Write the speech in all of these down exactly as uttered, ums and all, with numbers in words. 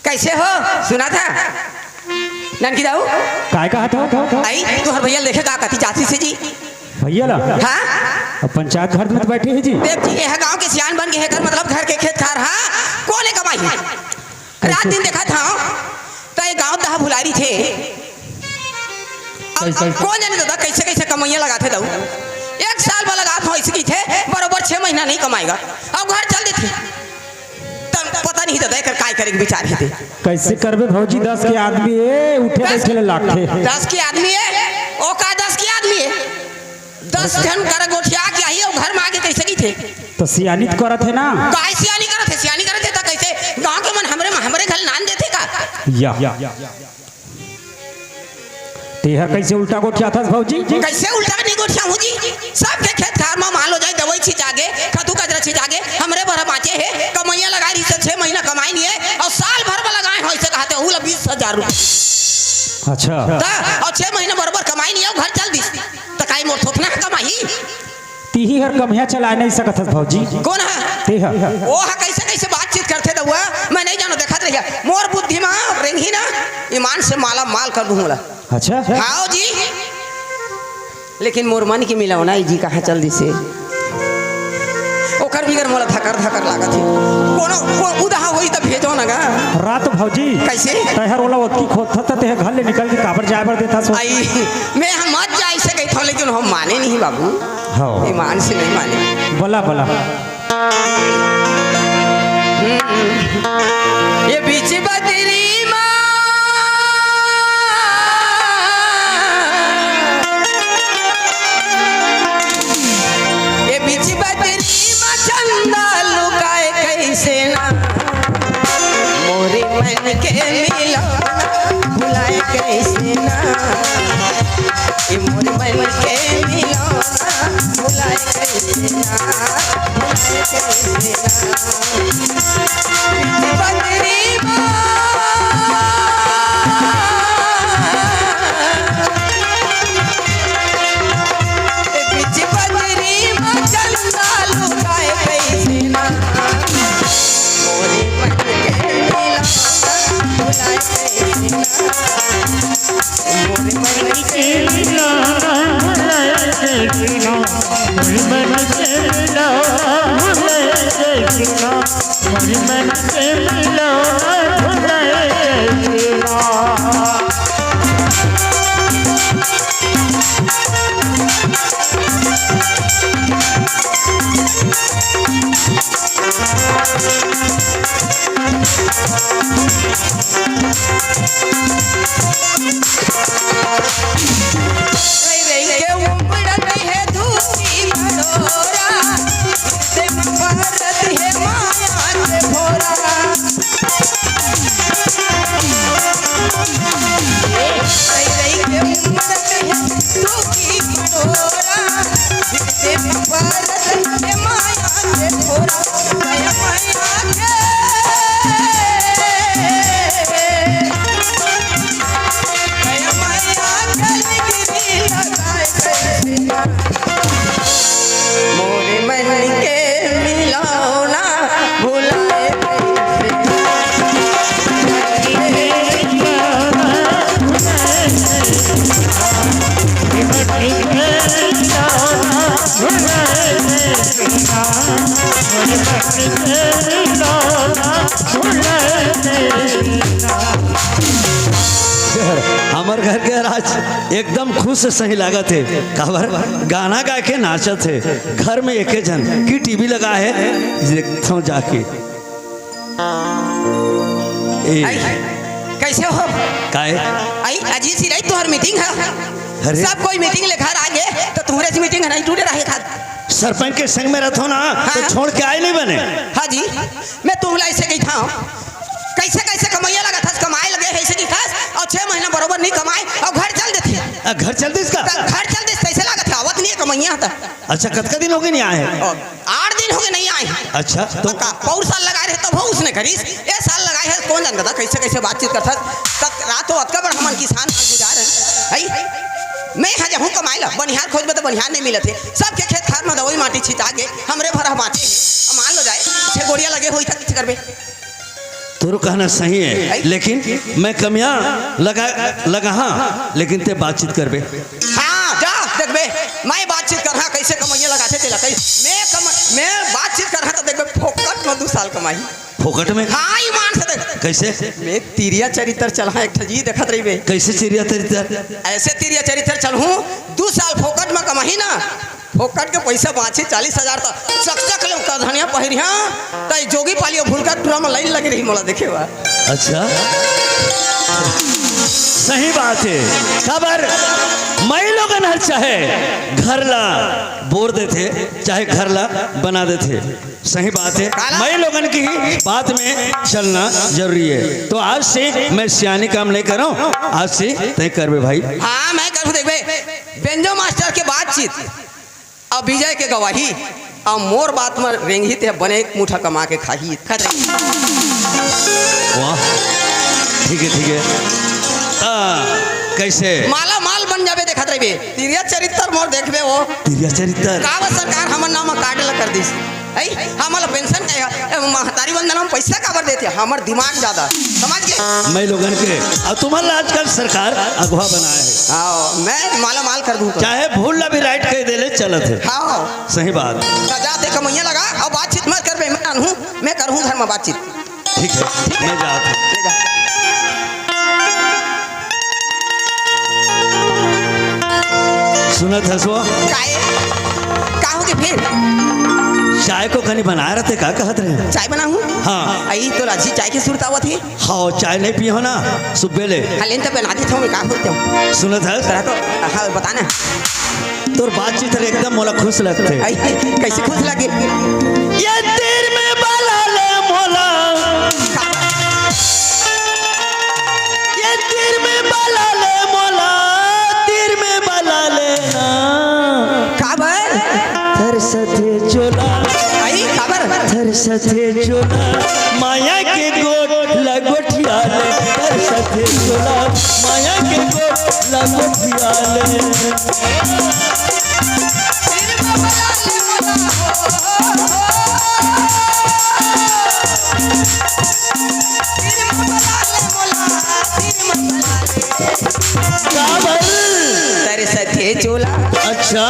कैसे हो? सुना था ननकी दाऊ? काय कहा था? आई, तुहर भैया ल देखे का कति जाती से जी। भैया ला? हाँ। अब पंचायत घर में तो बैठे हैं जी। देख जी, यह गांव के सियान बन गए हैं, कर मतलब घर के खेत खार, हाँ, कोने कमाई? रात दिन देखा था, तो ये गांव दहा भुलारी थे। अब, कैसे? अब कौन जाने दादा, कैसे, कैसे कमैया लगाथे दाऊ? एक साल बर लगात हो, ऐसे की थे, बरोबर छह महीना नहीं कमाएगा, अब घर चल देथे। तब पता नहीं दादा, एकर काय करे के विचार हे ते। कैसे करबे भौजी, दस के आदमी ए, उठे दस, बैठे ले लागथे। दस के आदमी ए, ओ का दस के आदमी ए? दस झन कर गोठिया के आही, अउ घर में आके कैसे की थे? तो सियानी तो करत हे ना। काय सियानी करत हे? सियानी करत हे तो कैसे? गांव के मन हमरे, हमरे घर नान देथे का? या। तेहर कैसे उल्टा गोठियाथस भौजी? कैसे उल्टा नहीं गोठियाहूं जी? सबके खेत खार म माल हो जाए, दवाई छिंचागे, खातू कचरा छिंचागे, हमरे बर बांचे हे, कमैया लगा रही से छह महीना कमाई नहीं है, और साल भर में लगाए हो, ऐसे कहते हो, ला बीस हजार रुपये। अच्छा। त, और छह महीना बरोबर कमाई नहीं है, घर चल दिस। त काई मोर थोथना है कमाई? तिही हर कम्हैया चलाए नहीं सकत हस भौजी। कौन है? तेहा। ओ हा कैसे कैसे बातचीत करथे दउआ, मैं नहीं जानो, देखत रहिया। मोर बुद्धि मा रेंगही ना, ईमान से माला माल कर दूं मोला। अच्छा। हाओ जी। लेकिन मोर मन के मिलौना जी कहाँ चल दिसे? ओकर बिगर मोला धकर धकर लागत हे। कोनो, को उदहा होई त भेजो ना गा। रात भौजी। कैसे? तैहर ओला ओतकी खोदथस त तेह घर ले निकल के काबर जाए बर देथस ओ? आई, मैं हम मत जाए से कहिथौं, लेकिन हम माने नहीं बाबू। हाँ। ईमान से नहीं माने। बोला, बोला। हम्म। ये बीच बदरी मा, ये बीच बदरी मा चंदा लुकाए कैसे ना, मोरे मन के मिलौना भुलाए कैसे ना, ये मोरे मन के मिलौना भुलाए कैसे ना, भुलाए कैसे ना। बीच बदरी मा, बीच बदरी मा चंदा लुकाए कैसे ना, मोरे मन के मिलौना भुलाए कैसे ना। मोर मन के मिलौना भुलाए कैसे ना, मोर मन के मिलौना भुलाए कैसे ना, मोर मन के मिलौना भुलाए कैसे ना। रही रही के उमड़त हे धूपी भरोरा, ते मन भरत हे माया के भोरा। रही रही के उमड़त हे धूपी भरोरा, ते मन भरत हे माया के भोरा। हमर घर के आज एकदम खुश सही लागत हे, काबर गाना गा के नाचत हे, घर में एके झन की टीवी लगा हे, देखथों जाके। ए। आई, कैसे हो? काय? आई, अजीत सिंह, तुहर मीटिंग है। अरे। सब कोई मीटिंग लेखा आगे, तो तुम्हारे से मीटिंग है नहीं, टूटे रहे खाद। सरपंच के संग में रहथो ना, तो हाँ। छोड़ के आए नहीं बने। हाँ जी, मैं तुमला ऐसे कहिथौं, कैसे कैसे कमैया लगाथस, कमाए लगे हे ऐसे कहिथस, और छह महीना बरोबर नहीं कमाए, और घर चल देथे। आ, घर चल दिस का? तो घर चल दिस, कैसे लागत हे, आवत नहीं है कमैया तो। अच्छा, कतका दिन हो गए नहीं आए हैं? और आठ दिन हो गए नहीं आए हैं। अच्छा, तो का पौर साल लगाए रहे तब हो उसने करीस, ये साल लगाए हैं, कौन जानता था कैसे कैसे बातचीत करता। तब रात तो अतका बड़ हमन किसान मन गुजार हैं, है? मैं हाँ जहूँ कमाए ला, बनिहार खोजबे तो बनिहार नहीं मिलत हे। सबके खेत खार में दवाई माटी छिटा के हमरे भरा बाँचे हे। अब मान लो जाए, छह गोड़िया लगे होई तक करबे। तोरो कहना सही है, लेकिन मैं कमियां लगा, लगा हाँ, लेकिन ते बातचीत करबे। हाँ, जा, देखबे, मैं बातचीत कर, हाँ, कैसे कमइया लगाथे तेला, कैसे, मैं कम, मैं बातचीत कर, हाँ, तो देखबे, फोकट में दू साल कमाही। फोकट में? हाँ, ईमान से देख। कैसे? मैं तिरिया चरित्र चला, एक ठो जी देखत रहिबे। कैसे तिरिया चरित्र? ऐसे तिरिया चरित्र चलहूँ, दू साल फोकट में कमाही ना, फोकट के पैसा बाँचे चालीस हजार त चकचक ले का धनिया पहिरिहा, त जोगी पालियो भूलका टूरा में लाइन लगे रही मोला देखे बर। अच्छा, सही बात है। काबर माई लोगन हर चाहे घर ला बोर देथे, चाहे घर ला बना देथे। सही बात है, काला? माई लोगन की ही बात में चलना जरूरी है। तो आज से मैं सियानी काम नहीं करूँ, आज से तय करबे भाई। हाँ, मैं करूँ, देखबे, बेंजो मास्टर के बातचीत। अब विजय के गवाही, अब मोर बात म रेंगही ते बने एक मुठा कमा के खाही। खतरे। वाह, ठीक है, ठीक है। आ, कैसे? माला माल बन जाबे, देखत रहिबे। तिरिया चरित्र मोर देखबे वो। तिरिया चरित्र? काबर सरकार हमर नाम म काटे ला कर दिस। ऐ, हमन ला पेंशन के, ए, महतारी वंदना म पैसा काबर देथे? हमर दिमाग ज्यादा। समझ गए? मैं लोगन के, अब तुम्हारा आजकल सरकार अगवा बनाए है। हाँ, मैं माला माल कर दूँ तो। चाहे भूल ला भी राइट कह दे ले, चलत है। हाँ। सही बात। त जाते कमइया लगा, अब बातचीत मत करबे, मैं अनहूँ, मैं करहूँ घर में बातचीत। ठीक है, मैं जात हूँ। ठीक है। सुनत हस वो? काहे? का हो गे फेर? चाय को कनी बनाए रहते, का कहत रहे? चाय बनाहूँ? हाँ। अई तो राजी चाय के सुरत आवत हे। हाँ, चाय नहीं पिए हो ना, सुबह ले। हाँ, लेन त बना देत हूँ, मैं का बोलते हूँ। सुनत हस? जरा तो, हाँ, बताना। तोर बातचीत हर एकदम मोला खुश लगथे। आई, कैसे खुश लगे? ये तीर में बला ले मोला। ये तीर में बला ले मोला, तीर में बला लेना। काबर? थरसथे चोला। आई, काबर? थरसथे चोला, माया के गोठ लगोठिया ले। थरसथे चोला, माया के गोठ लगोठिया ले। काबर? तरसथे चोला। अच्छा।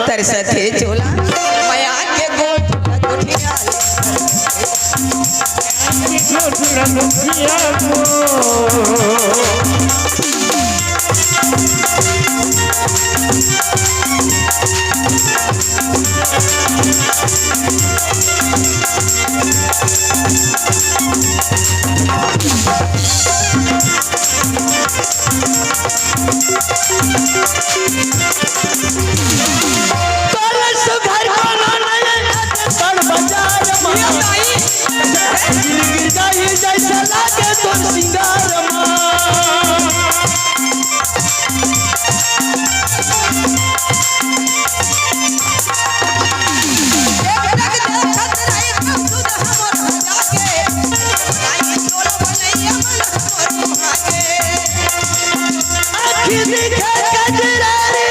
तरसथे चोला। मया के गोठ गोठिया। तोर सुघर कोनो नइ बड़ बाजार मा। गिर जाही जइसे लागे तोर सिंगार मा। आँखी दिखे कजरारी।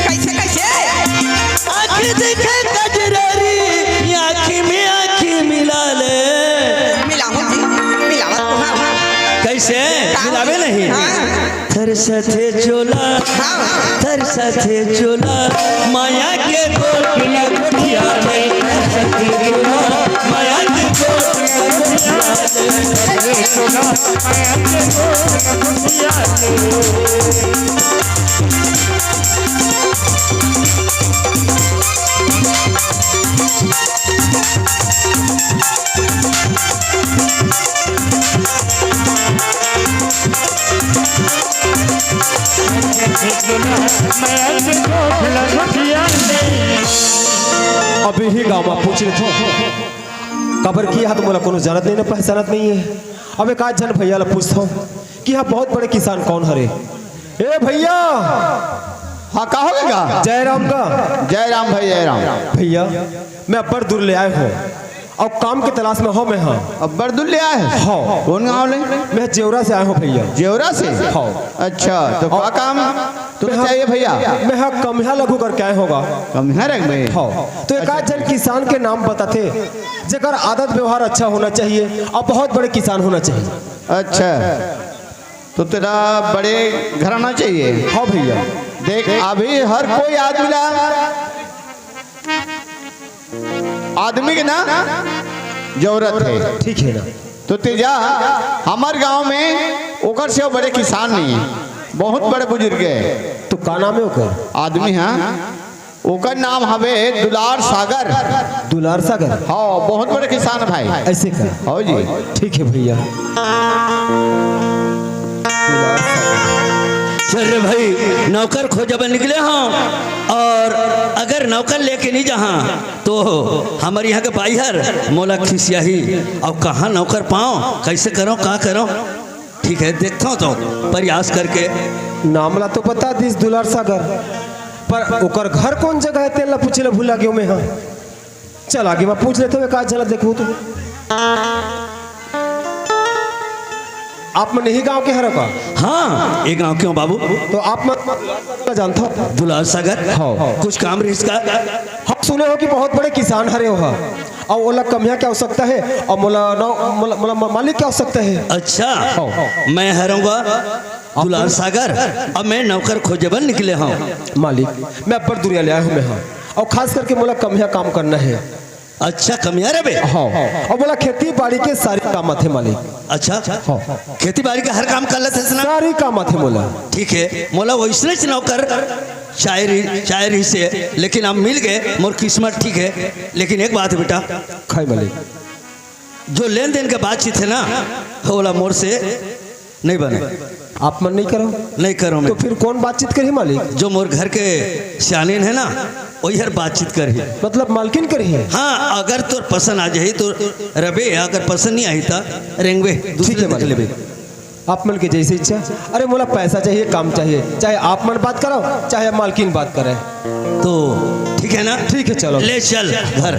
कैसे, कैसे? आँखी दिखे कजरारी, आँखी में आँखी मिला ले। मिलावत जी, मिलावत तो हाँ। कैसे? का मिलावे होती? नहीं? हाँ। थरसथे चोला, हाँ। थरसथे चोला, माया के गोठ लगोठिया ले। थरसथे चोला, माया के गोठ लगोठिया ले। अब इही गाँव मा पूछ लेथों, काबर कि इहाँ तो मोला कोनो जानत नहीं ना पहचानत नहीं है। अब एक आध झन भैया ला पूछथों कि इहाँ बहुत बड़े किसान कौन हरे? ए भैया, हाँ, का हो गे गा? जयराम का। जयराम भाई, जयराम। भैया, मैं अब्बड़ दूर ले आए हों, अउ काम के तलाश में हँव मैं हा। अब्बड़ दूर ले आए हस? हव। कोन गाँव ले? मैं जेवरा से आए हँव भइया। जेवरा से? हव। अच्छा, तो का काम तुमला चाहिए भइया? मैं हा कम्हैया लगहूँ करके आए हँव गा। कम्हैया रखबे? हव। तो एक आध झन किसान के नाम बताथे, जेकर आदत व्यवहार अच्छा होना चाहिए अउ बहुत बड़े किसान होना चाहिए। अच्छा, तो तेला बड़े घराना चाहिए। हव भइया। देख, अभी हर कोई आदमी ला आदमी के ना जरूरत हे। ठीक हे ना। तो तें जा, हमर गाँव में ओकर से बड़े किसान नहीं हे, बहुत बड़े बुजुर्ग हे। तो का नाम हे ओकर? आदमी, हाँ, ओकर नाम हवे दुलार सागर। दुलार सागर? हव, बहुत बड़े किसान भाई। अइसे का? हव जी। ठीक हे भइया। दुलार सागर। चल रे भाई, नौकर खोजे बर निकले हँव, अउ अगर नौकर लेके नइ जाहूँ तो हमर इहाँ के बाई हर मोला खिसियाही। अउ कहाँ नौकर पाँव, कइसे करँव, का करँव? ठीक हे, देखथँव तो प्रयास करके। नाम ला तो बता दिस दुलार सागर, पर ओकर घर कोन जगह हे तेला पूछे ला भुला गेंव मैं हा। चल आगे मैं पूछ लेथँव, एक आध झन ला देखहूँ तो। आप मन इही गाँव के हरव का? हाँ, ए गाँव के हँव बाबू। तो आप मन जानथव? दुलार सागर? हव। कुछ काम रहिस का? हम सुने हँव कि बहुत बड़े किसान हरे ओहा, अउ ओला कम्हैया के आवश्यकता हे, अउ मोला नौ-, मोला, मोला मा-, मालिक के आवश्यकता हे। अच्छा, हव। मैं हरँव गा दुलार सागर, अउ मैं नौकर खोजे बर निकले हँव। मालिक, मैं अब्बड़ दुरिहा ले आए हँव मैं हा, अउ खास करके मोला कम्हैया काम करना हे। अच्छा, कम्हैया रहिबे? हव। अउ मोला खेती बाड़ी के सारी काम आथे मालिक। अच्छा, हव। खेती बाड़ी के हर काम कर लेथस ना? सारी काम आथे मोला। ठीक हे, मोला वइसनेच नौकर चाहे रहिस, चाहे रहिस हे, लेकिन अब मिल गे, मोर किस्मत ठीक हे। लेकिन एक बात हे बेटा, खाई मालिक, जो लेन देन के बातचीत हे ना, ओला मोर से नइ बने। आप मन नइ करव? नइ करँव मैं। तो फिर कोन बातचीत करही मालिक? जो मोर घर के सियानिन हे ना, ओही हर बातचीत करही। मतलब मालकिन करही? हाँ, अगर तोर पसंद आ जाही तो रहिबे, अगर पसंद नइ आही त रेंगबे, दूसरे ठीक हे देख मालिक। लेबे। आप मन के जइसे इच्छा। अरे मोला पैसा चाहिए, काम चाहिए, चाहे आप मन बात करव, चाहे मालकिन बात करे। तो ठीक हे ना? ठीक हे, चलो। ले चल घर।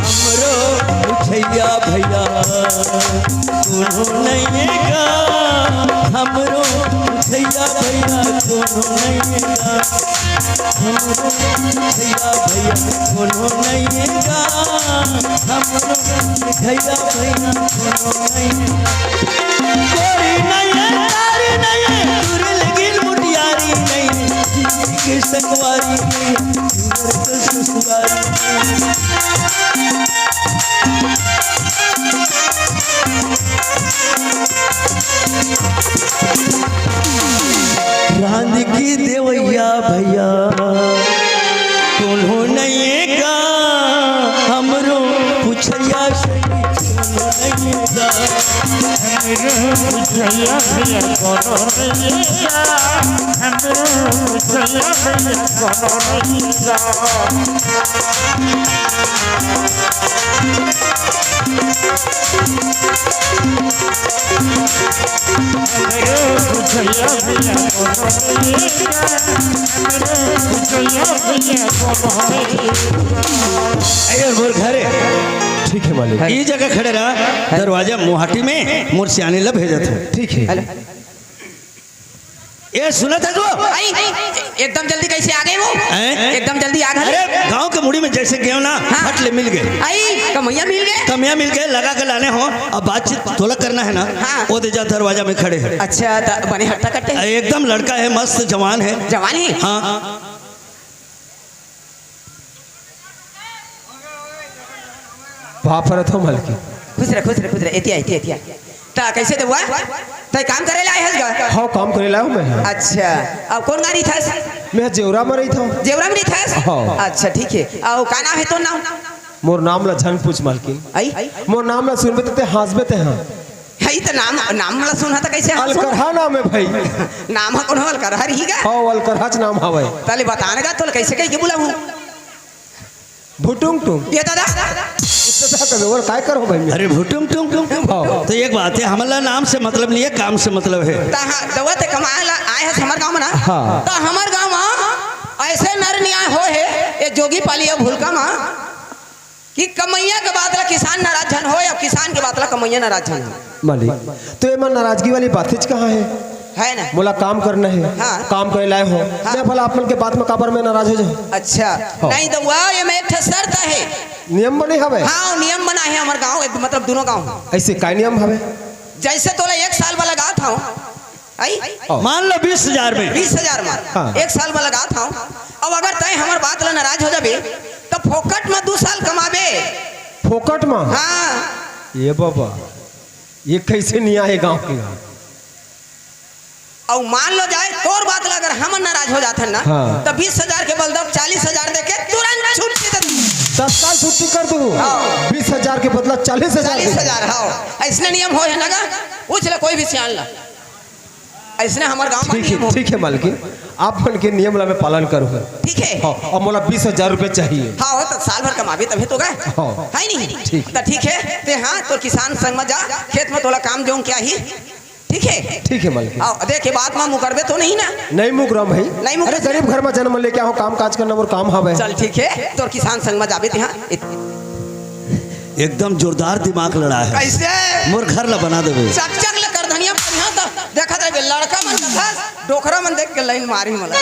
हमरो मुखिया भइया कोनो नइ हे गा, हमरो मुखिया भइया कोनो नइ हे गा, हमरो मुखिया भइया कोनो नइ हे गा, हमरो मुखिया भइया कोनो नइ हे गा। कोई नइ हे, तारी नइ हे, तुरे लगिन मुटियारी नइ हे, के संगवारी नइ हे, तुरे ससुरारी नइ हे। रांध के देवइया भइया कोनो नइ हे गा, हमरो पुछइया सही कोनो नइ हे गा। हमरो पुछइया भइया कोनो नइ हे गा, हमरो पुछइया भइया कोनो नइ हे गा। ए, मोर घर हे। ठीक हे मालिक। ए जगह खड़े रहा, दरवाजा मुहाटी में मोर सियानी ला भेजत हँव। ठीक हे। ए, सुनत हस वो? आई, एकदम जल्दी कइसे आ गे वो? हैं? एकदम जल्दी आ गे। अरे, गाँव के मुड़ी में जइसे गेंव ना, हाँ। फट ले मिल गे। आई, कमइया मिल गे? कमइया मिल गे, लगा के लाने हँव। अब बातचीत तोला करना हे ना? हाँ। वो दे जा, दरवाजा में खड़े हे। अच्छा, त बने हट्टा कट्टे? एकदम लड़का हे, मस्त जवान हे। जवान हे? हाँ। बाप रे, तो मलकी। खुश रह, खुश रह, खुश रह। एतिया, एतिया, एतिया। त कइसे देबुआ? त काम करे ला आए हस गा? हाँ, काम करे ला हँव मैं। अच्छा, अब कोन गाँव रहिथस? मैं जेवरा में रहिथँव। जेवरा में रहिथस? हाँ। अच्छा, ठीक हे। अउ का नाम हे तोर नाम? मोर नाम ला झन पूछ मलकिन। आई? मोर नाम ला सुनबे त तें हाँसबे तें हा। हई त नाम, नाम ला सुनहूँ त कइसे हाँसहूँ? अलकरहा नाम हे भाई। नाम ह कोनो अलकरहा रही गा? हाँ, अलकरहाच नाम हवय। तले बता ना गा, तोला कइसे कहिके बुलाहूँ? भुटुंग टुंग। ये दादा। दादा कबे और काय करो भाई मैं? अरे भुटुंग टुंग टुंग टुंग। हाँ। तो एक बात है, हमला नाम से मतलब नहीं है, काम से मतलब है। ता हाँ, दवा ते कमाए ला आए हस हमर गांव में ना। हाँ। ता हमर गांव में ऐसे नर न्याय हो है, ये जोगी पाली अब हुलका में कि कमैया के बात ला किसान नाराज झन हो, अब किसान के बात ला कमैया नाराज झन हो। मालिक, तो ये मन नाराजगी वाली बात कहाँ है? है ना? मोला काम करना है, हाँ। काम करे लाए हो। हाँ। मैं भला आप मन के बात में काबर मैं नाराज हो जाऊँ? अच्छा, हाँ। नहीं तो वाह, ये मैं एक ठे शर्त है। नियम बने हवे? हाँ, नियम बना है हमर गांव, मतलब दोनों गांव। ऐसे काय नियम हवे? जैसे तोला एक साल वाला गात हूँ, आई? हाँ। मान लो बीस हजार में। बीस हजार में। हाँ। एक साल वाला गात हूँ। अब अगर तय हमर बात ला नाराज हो जाबे, तो फोकट में दो साल कमाबे। फोकट में? हाँ। ये बाबा, ये कैसे नहीं आए गांव के? अउ मान लो जाए, तोर बात ला अगर हमन नाराज हो जाथन ना, हाँ। तो बीस हजार के बदला चालीस हजार देके तुरंत छुट्टी दे दू। तत्काल छुट्टी कर दू। हाँ। बीस हजार के बदला चालीस हजार दे दू। चालीस हजार, हाँ। ऐसने नियम होय हे ना गा? पूछ ले कोई भी सियान ला। ऐसने हमर गांव में ठीक नियम हे, हो। ठीक हे मालकिन, आप मन के नियम ला मैं पालन करूंगा। ठीक हे। हाँ, अब मोला बीस हजार रुपये चाहिए। हाँ, हो तो साल भर कमाबे तभे तो गा। हाँ। है नहीं? ठीक। तो ठीक हे, ते हाँ, तो किसान संग में जा, खेत में तोला काम जों क्या ही। ठीक हे? ठीक हे मालकिन। हाँ, देख, ये बात में मुकरबे तो नहीं ना? नहीं मुकरम भाई। नहीं मुकर- अरे, गरीब घर में जन्म लेके आए हो, काम काज करना मोर काम हवे। चल ठीक हे, तोर किसान संग में जाबे ते हाँ। एकदम जोरदार दिमाग लड़ा है। कैसे? मोर घर ला बना देबे। चकचक ले कर धनिया बढ़िया तो देखत रहे, लड़का मन कथा, डोकरा मन देख के लाइन मारी मला।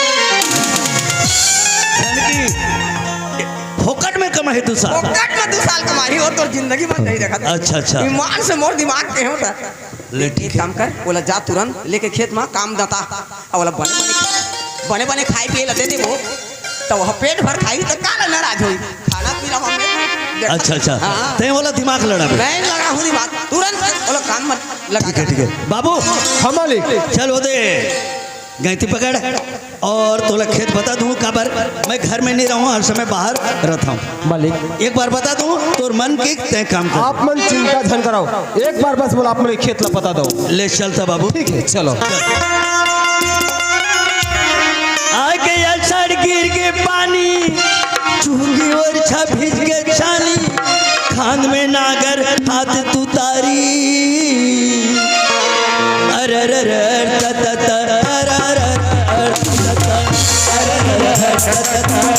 फोकट में कमाही दू साल। फोकट में दू साल कमाही हो, तोर जिंदगी में नहीं देखा। अच्छा, अच्छा। ईमान से मोर दिमाग के हो त। ले, ठीक एक हे। काम कर, ओला जा तुरंत लेके खेत में काम दता, अउ ओला बने बने, बने बने खाए पिए ला दे देबो, तो वह पेट भर खाई तो काला नाराज होई। खाना पीना में देखा। अच्छा, अच्छा। हाँ। तैं ओला दिमाग लड़ाबे। मैं लड़ा हूँ दिमाग, तुरंत ओला काम मत लगा। ठीक हे, ठीक हे। बाबू। हाँ मालिक। चल ओदे गैंती पकड़ अउ तोला खेत बता दूं, काबर मैं घर में नहीं रहूं, हर समय बाहर रहता हूं। मालिक। एक बार बता दूं, तोर मन के तय काम कर। आप मन चिंता झन कराओ, एक बार बस बोला, आप मन खेत ला पता दो। ले चलता बाबू। ठीक हे, चलो। आगे अषाढ़ गिर के पानी, चूंगी और छा भीज के छानी, खान में नागर हाथ तू तारी। अरे रे रे, त त त, अरे रे रे, त त त, अरे रे रे, त त त,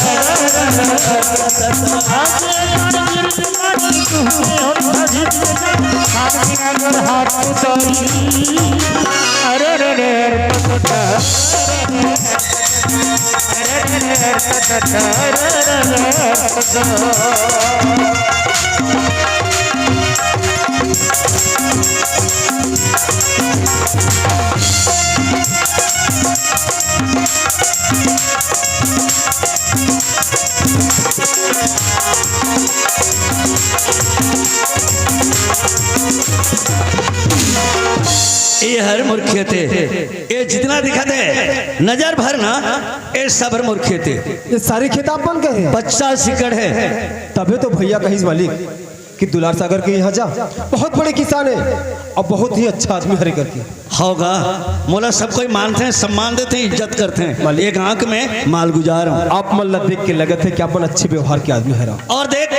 अरे रे रे, त त त। अरे रे रे, त त त। ये हर मोर खेत हे, ये जितना दिखत हे, नजर भर ना, ये सब हर मोर खेत हे। ये सारे खेत आप मन के हे? पचास एकड़ हे। तभे तो भैया कहिस मालिक कि दुलार सागर के यहाँ जा, बहुत बड़े किसान हे अउ बहुत ही अच्छा आदमी हरे करके। होगा, मोला सब कोई मानथे, सम्मान देथे, इज्जत करथे। मालिक। एक आंख में मालगुजार हूँ। आप मन ला देख के लगत हे कि आप मन अच्छे व्यवहार के आदमी हरा। अउ देख,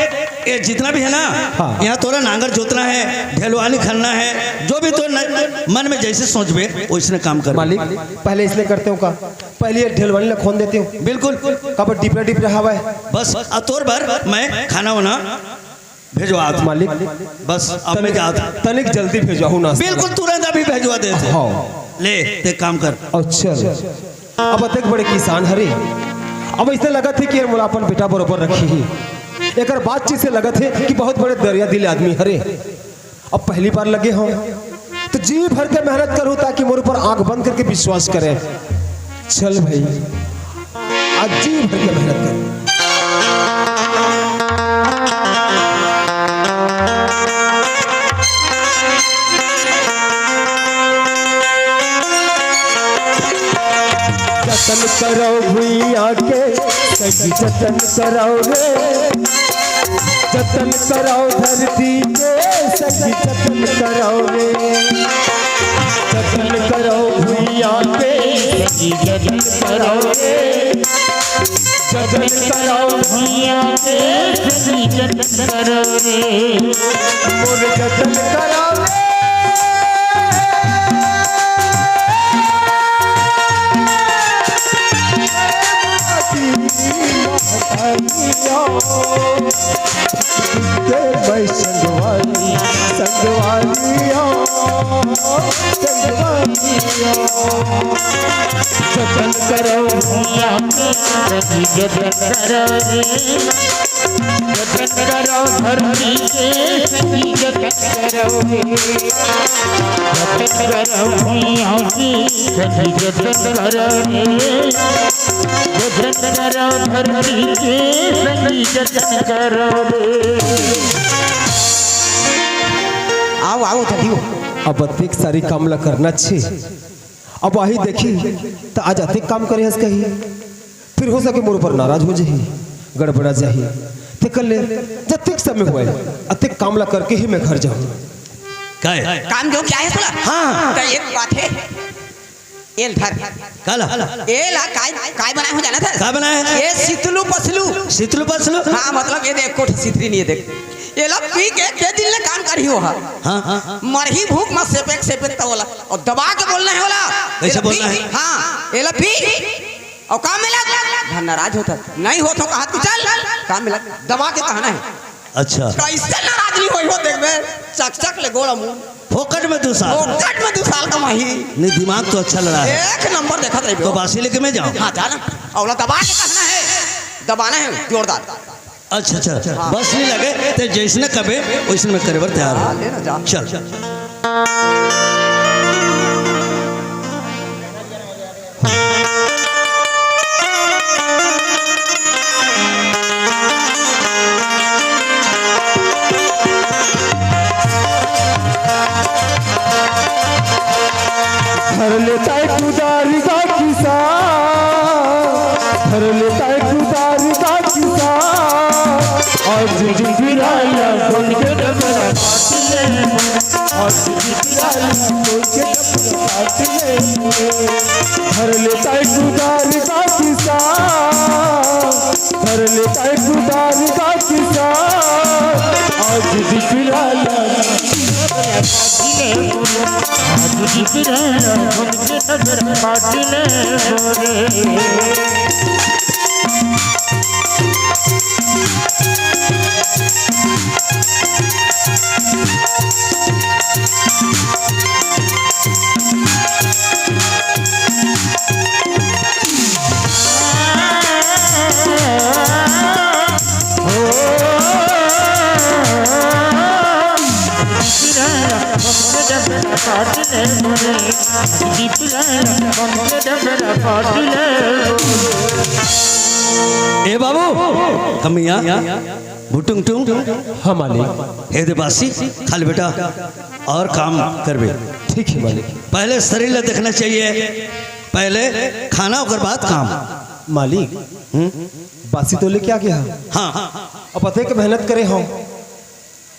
ये जितना भी हे ना, हाँ। यहाँ तोला नांगर जोतना हे, ढेलवानी खनना हे, जो भी तोर न-, मन में जैसे सोचबे, वैसने काम कर। मालिक, पहले इसने करते हो का? पहले ये ढेलवानी ला खोन देते हो। बिल्कुल। काबर डिपरा डिपरा हवा हे। बस, अउ तोर बर मैं खाना वाना भेजवा दे। मालिक, बस, अब मैं जात। तनिक जल्दी भेजवाहू ना। बिल्कुल, तुरंत अभी भेजवा देथे। हाँ। ले, ते काम कर। अच्छा, अब अतेक बड़े किसान हरे, अब ऐसे लगत हे कि ये मोला अपन बेटा बरोबर रखही। एकर बातचीत से लगत हे कि बहुत बड़े दरिया दिल आदमी हरे। अब पहली बार लगे हो तो जी भर के मेहनत करूँ ताकि मोर ऊपर आंख बंद करके विश्वास करे। चल भाई, आज जी भर के मेहनत कर। जतन करो भुइयां के, सही जतन करो रे। जतन करो धरती के, सही जतन करो रे। जतन करो भुइयां के, सही जतन करो रे। जतन करो भैया के सखी जतन करो रे। मोर जतन करो रे। मैं संगवारी, संगवारी ओ, संगवारी ओ। जतन करो भैया के सखी जतन करो रे। जतन करो धरती के सखी जतन करो रे। जतन करो भैया के सखी जतन करो रे। जतन करो धरती के सखी जतन करो रे। आओ, आओ, जल्दी हो। अब अतेक सारी काम ला करना छे। अब आही देखी, त आज अतेक काम करे हस कही। फिर हो सके मोर ऊपर नाराज हो जाही, गड़बड़ा जाही। ते कर ले, जतेक समय होए, अतेक काम ला करके ही मैं घर जाहूँ। काय? काम जो क्या है सुना? हाँ। तो एक बात है, एल धर। काला? एला काय, काय बनाए हो जाना था? का बनाए? ये सितलू पसलू। सितलू पसलू? हाँ, मतलब ये देख, कोठ सितरी नहीं है, देख। ये ला पी के के दिन ले काम करी हो हा। हाँ, हाँ। मरही भूख में सेपेक सेपेक तो वाला। और दबा के बोलना है वाला। कैसे बोलना है? हाँ, ये ला पी। और काम में लग। धन नाराज होता। नहीं हो तो कहा तू चल, काम में लग। दबा के कहना है। अच्छा। कैसे नाराज नहीं होई हो, देखबे, चक चक ले गोड़ा मुंह। फोकट में दू साल। फोकट में दू साल कमाही। नहीं, दिमाग तो अच्छा लड़ा है। एक नंबर देखत रहिबे। तो बासी लेके मैं जाऊँ? हाँ, जा ना। अवला दबा के कहना है, दबाना है जोरदार। अच्छा, अच्छा, हाँ। बस नहीं लगे, ते जैसने कबे, वैसने मैं करे बर तैयार हूँ। हाँ, ले ना, जा। चल। धर लेता है कुदारी का किसान, धर लेता है कुदारी का किसान। आज भी पिराया खोल के डबरा काट ले, आज भी पिराया खोल के डबरा काट ले। धर लेता है कुदारी का किसान, धर लेता है कुदारी का किसान। आज भी पिराया ए बाबू, कमिया, भुटुंग टुंग। हाँ मालिक। हे देवासी, खा ले बेटा, और काम करबे। ठीक है मालिक। पहले शरीर ला देखना चाहिए, पहले खाना, ओकर बाद काम। मालिक, हम्म? बासी तो लेके आ गया। हाँ। अब अतेक मेहनत करे हो,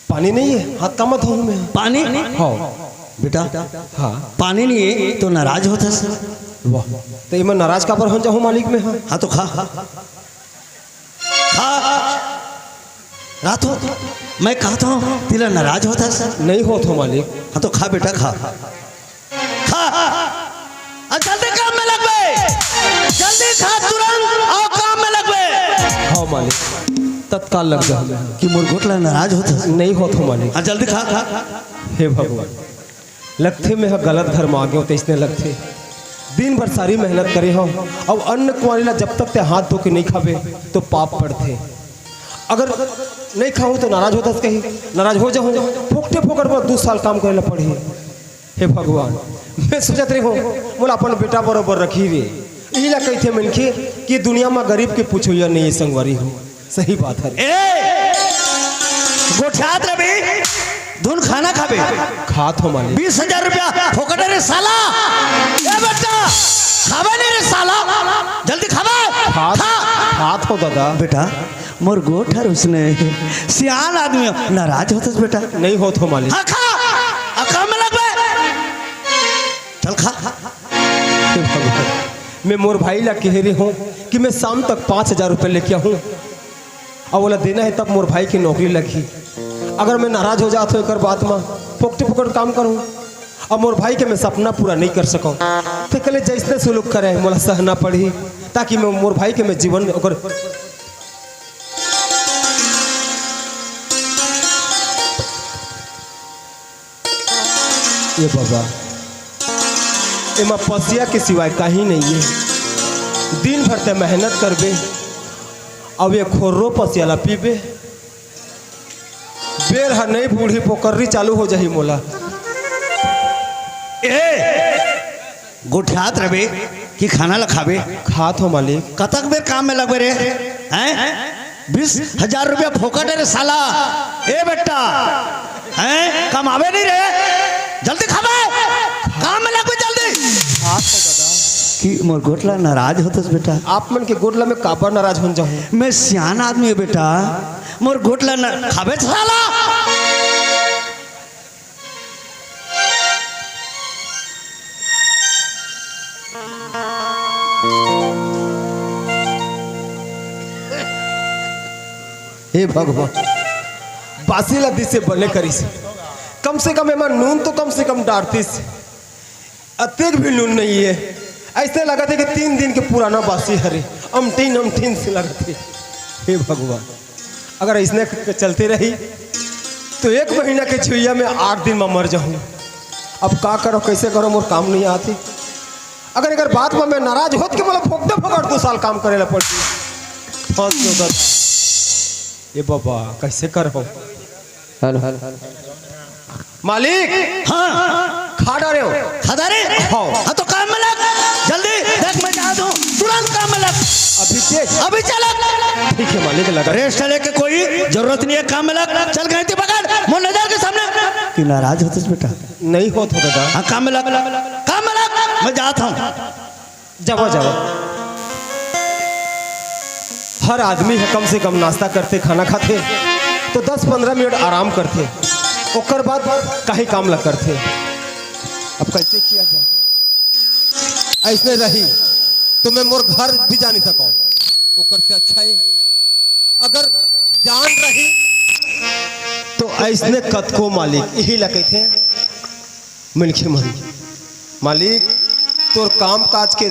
पानी नहीं है, हाथ का मत धोऊं मैं। पानी? हाँ। बेटा, हाँ। पानी नहीं है तो नाराज होता सर। वाह, तो ये मैं नाराज काबर हो जाऊँ मालिक मैं? हाँ। हाँ तो खा, खा। रात हो, मैं कहत हूँ, तिला नाराज होता सर। नहीं होत हो मालिक। हाँ तो खा बेटा, खा। खा। आ जल्दी काम में लगबे। जल्दी खा, तुरंत आओ काम में लगबे। हाँ मालिक, तत्काल लग जाओ। कि मोर गोठ ला नाराज होत हस? नहीं होत हो मालिक। हाँ, जल्दी खा, खा। हे भगवान, लगथे मैं ह गलत घर में आ गयो, तइसने लगथे। दिन भर सारी मेहनत करे हो, अउ अन्न कुआरी ला जब तक ते हाथ धो के नहीं खाबे, तो पाप पड़थे। अगर नहीं खाहूँ तो नाराज होत हस कही, नाराज हो जाहूँ, फोकटे फोकट में दू साल काम करे ला पड़ही। हे भगवान, मैं सोचत रहे हूँ, मोला अपन बेटा बरोबर रखही रे। इही ला कहिथे मनखे कि दुनिया में गरीब के पूछो या नहीं, संगवारी हो। सही बात है। ए, गोठियात रबे, धुन खाना खाबे। खात हो मालिक। बीस हजार रुपया फोकट रे साला। ए बेटा, खाबे नहीं रे साला। जल्दी खाबे। खात, खा। खात हो दादा। बेटा, मोर गोठ हर उसने सियान आदमी नाराज होतस बेटा। नहीं होत हो मालिक। हाँ, खा। आ काम में लगबे। चल खा। हे भगवान, मैं मोर भाई ला कह रहे हूँ कि मैं शाम तक पाँच हजार रुपये लेके आहूँ, अउ ओला देना हे, तब मोर भाई के नौकरी लगही। अगर मैं नाराज हो जात हों एकर बात म, फोकटे फोकट काम करहूँ, अउ मोर भाई के मैं सपना पूरा नइ कर सकँव, तेकर ले जइसने सुलूक करे, मोला सहना पड़ही, ताकि मैं मोर भाई के मैं जीवन ओकर ए बाबा, एमा पसिया के सिवाय काहीं नइ हे। दिन भर ते मेहनत करबे, अउ ए खोर्रो पसिया ला पीबे, बेर ह नइ बूढ़ही, पोकर्री चालू हो जाही मोला। ए, गोठियात रहिबे कि खाना ल खाबे? खात हों मालिक। कतक बेर काम में लगबे रे? हैं? बीस हजार रुपया फोकट हे रे साला। ए बेटा, हैं? कमाबे नहीं रे, जल्दी खाबे, काम में लगबे जल्दी। खात हों दादा। कि मोर गोठ ला नाराज होथस बेटा? आप मन के गोठ ला मैं काबर नाराज होन जाहूँ? मैं सियान आदमी हँव बेटा, मोर गोठ ला न-, खाबे साला। हे भगवान, बासी ला दिसे बने करिस, कम से कम एमा नून तो कम से कम डारतिस। अतेक भी नून नइ हे, अइसे लगथे कि तीन दिन के पुराना बासी हरे, अमठीन अमठीन से लगथे। हे भगवान, अगर अइसने क-, चलते रही, त एक महीना के छुइया में आठ दिन म मर जाहूँ। अब का करँव, कइसे करँव, मोर काम नइ आत हे। अगर एकर बात म मैं नाराज होत के मोला फोकटे फोकट दू साल काम करे ला पड़ही। फँस जाहूँ दादा। ए बाबा, कइसे करँव? हेलो। मालिक। हाँ। खा डारेंव। खा डारे? हाँ। हाँ, तो काम में लग। जल्दी, देख, मैं जात हँव। तुरंत काम में लग। अभी से? अभी चल। ठीक हे मालिक, लगा। रेस्ट लेके कोई जरूरत नहीं हे, काम में लग। चल, गैंती पकड़, मोर नजर के सामने। कि नाराज होथस बेटा? नइ होत हों दादा। हाँ, काम में लग, काम में लग। मैं जात हँव। जावा, जावा। हर आदमी ह कम से कम नाश्ता करथे, खाना खाथे, तो दस पंद्रह मिनट आराम करथे, ओकर बाद काहीं काम ला करथे। अब कइसे किया जाए? अइसने रही त मैं मोर घर भी जा नइ सकँव। ओकर से अच्छा हे अगर जान रही त अइसने कतको मालिक इही ला कहिथे, मनखे मन, मालिक, तोर काम काज के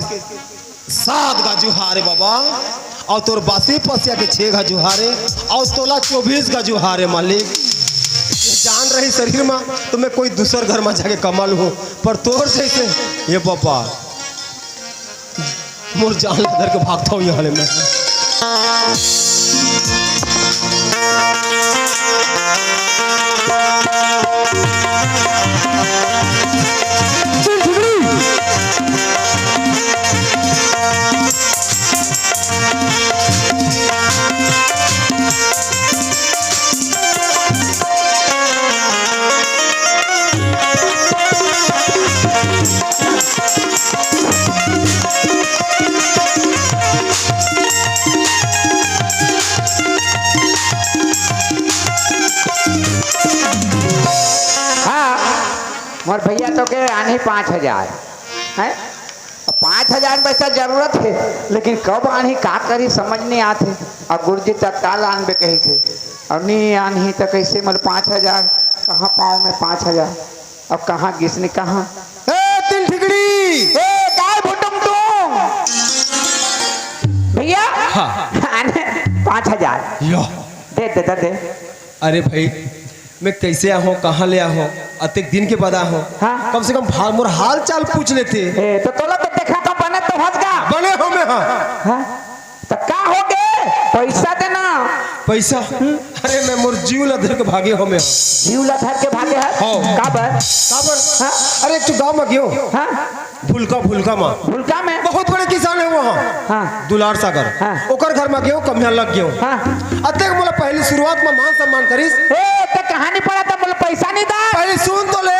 सात गा जुहार हे बाबा, अउ तोर बासी पसिया के छे गा जुहार हे, अउ तोला चौबीस गा जुहार हे मालिक। ये जान रही शरीर म, त मैं कोई दूसर घर म जाके कमा लूँ, पर तोर जइसे, ये बाबा, मोर जान ला धर के भागत हँव इहाँ ले मैं। हाँ, मोर भइया तोके आनही पाँच हजार, हैं? अब पाँच हजार में पैसा जरूरत हे, लेकिन कब आनही, का करही, समझ नइ आत हे। अउ गुरुजी तत्काल आनबे कहिथे, अउ नइ आनही त कइसे, मतलब, पाँच हजार कहाँ पावँव मैं, पाँच हजार? अब कहाँ गिस नइ, कहाँ? ए, तीन ठिकड़ी! ए, काय भुटुम तुम? भइया, हाँ। आने पाँच हजार। लो। दे, दे, दे, दे। अरे भई, मैं कइसे आहूँ, कहाँ ले आहूँ, अतेक दिन के बाद आहूँ। हाँ। कम से कम भा-, मोर हाल चाल पूछ लेते। ए, त तोला तो देखा त बने तो हँस गा। बने हों मैं, हाँ। हाँ? त का होगे? पइसा देना। पइसा? हम्म। अरे, मैं मोर जीव ला धर के भागे हों मैं। जीव ला धर के भागे हस? हाँ। काबर? काबर? हाँ? अरे, एक ठो गाँव म गेंव। हाँ? भुलका, भुलका म। भुलका में? बहुत बड़े किसान हे वहाँ। हाँ। दुलार सागर। हाँ। ओकर घर म गेंव, कमिया लग गेंव। हाँ। अतेक मोला पहिली शुरुआत म मान सम्मान करिस। ए, त कहानी पड़ा त मोला पइसा नइ दा। पहिली सुन तो ले।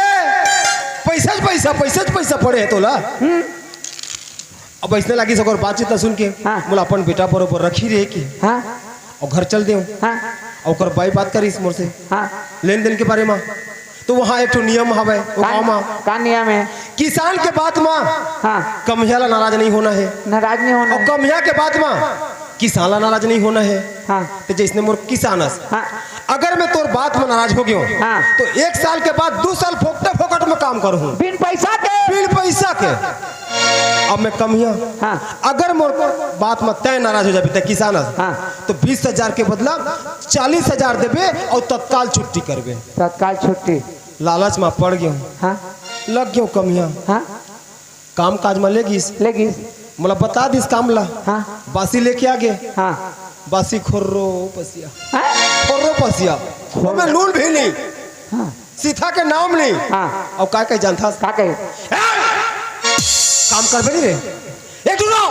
पइसा च पइसा, पइसा च पइसा पड़े हे तोला। हम्म। अब अइसने लागिस ओकर बातचीत ला सुन के, हाँ। मोला अपन बेटा बरोबर रखही रे के। हाँ। अउ घर चल देंव। हाँ। अउ ओकर बाई बात करिस मोर से। हाँ। लेन देन के बारे म। तो वहाँ एक ठो नियम हवय, वो का, गाँव म का नियम हे? किसान के बात म हाँ। कमिया ला नाराज नहीं होना हे। नाराज नहीं होना अउ हे। कमिया के बात म किसान ला नाराज नहीं होना हे। हाँ। तो जैसने मोर किसान अस, हाँ। अगर मैं तोर बात म नाराज हो गयो, हाँ। तो एक साल के बाद दू साल फोकटे फोकट म काम करहूँ। बिन पैसा के? बिन पैसा के। अब मैं कमिया, हाँ। अगर मोर बात म तय नाराज हो जाबे, तय किसान अस, हाँ। तो बीस हजार के बदला चालीस हजार देबे अउ तत्काल छुट्टी करबे। तत्काल छुट्टी। लालच म पड़ गयो। हाँ। लग गयो कमिया। हाँ। काम काज म ले गिस। ले गिस। मोला बता दिस काम ला। हाँ। बासी लेके आ गे। हाँ। बासी खोर्रो पसिया। हाँ? खोर्रो पसिया। खोर्रो। ओमे नून भी नहीं। हाँ। सीथा के नाम नहीं। हाँ। अउ का कहे जानथस? का कहे? ए! काम करबे नहीं रे। ए, सुनो!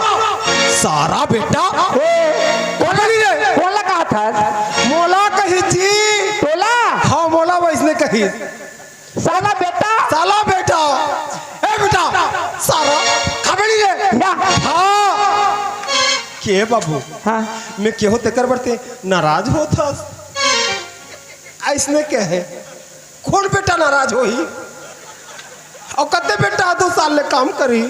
सारा बेटा। ए, बोला नहीं रे। बोला कहा था? मोला कही जी। तोला? हाँ, मोला वैसने कही। साला बेटा। साला बेटा। ए बेटा, सारा खबड़ी रे। या। हाँ। के बाबू? हाँ। मैं केहो तेकर बर ते नाराज होत हस? अइसने कहे। कोन बेटा नाराज होही? अउ कते बेटा दू साल ले काम करही?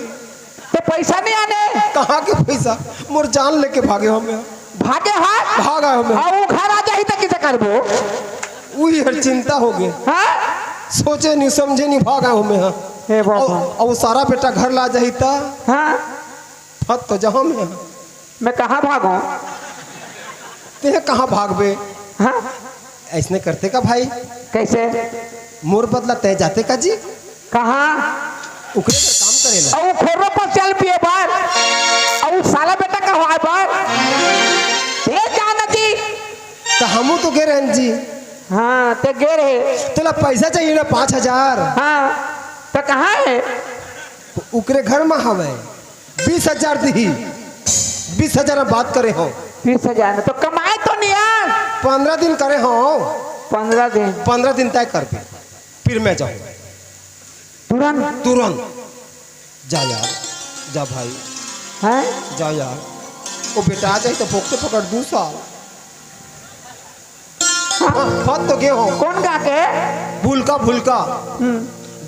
ते पैसा नहीं आने? कहाँ के पैसा? मोर जान लेके भागे हो मैं। भागे हा? भागा हो मैं। अउ घर आ जाही त किसे करबो? उही हर चिंता हो गे। हाँ? सोचे नहीं, समझे नहीं, भागा हो मैं, हाँ। हे बाबा। अउ, अउ सारा बेटा घर ला जाही त? हाँ। फत तो जहाँ मैं, हाँ। मैं कहाँ भागो? तें कहाँ भागबे? हाँ? अइसने करते का भाई? कैसे? मोर बदला तय जाते का जी? कहाँ? ओकरे घर काम करे ला। अउ खोरो पर चल पिए बर। अउ साला बेटा का होए बर। ये जाना जी। त हमू तो गे रहेन जी। हाँ, ते गे रहे। तोला पैसा चाहिए ना, पाँच हजार। हाँ, त कहाँ हे? ओकरे घर म हवय। बीस हजार दिही। बीस हजार म बात करे हो। बीस हजार में तो कमाए तो नहीं यार। पंद्रह दिन करे हो। पंद्रह दिन। पंद्रह दिन तय करबे। फिर मैं जाऊँ। तुरंत? तुरंत। जा यार, जा भाई। हैं? जा यार। वो बेटा आ जाए तो फोकटे फोकट दू साल। हाँ, फत तो गे हो। कोन गाँव के? भुलका, भुलका। हम्म।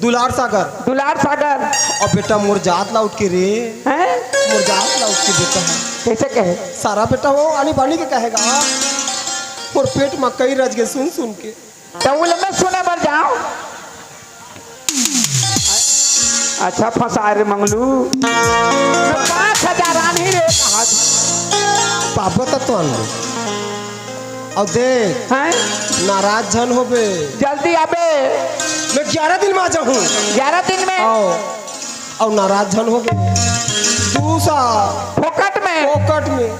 दुलार सागर। दुलार सागर। अउ बेटा मोर जात ला उठ के रे। हैं? मोर जात ला उठ के बेटा हे। कैसे कहे? सारा बेटा हो आनी बानी के कहेगा। मोर पेट म कई रज गे सुन सुन के। त उले मैं सुने बर जाओ। अच्छा फंसा रे मंगलू। मैं पाँच हजार आन ही रे कहा। पापा त तो आन ले। अउ देख, हैं? नाराज झन होबे। जल्दी आबे। मैं ग्यारह दिन म आ जाहूँ। ग्यारह दिन में? अउ, अउ नाराज झन होबे। दू साल। फोकट में? फोकट में।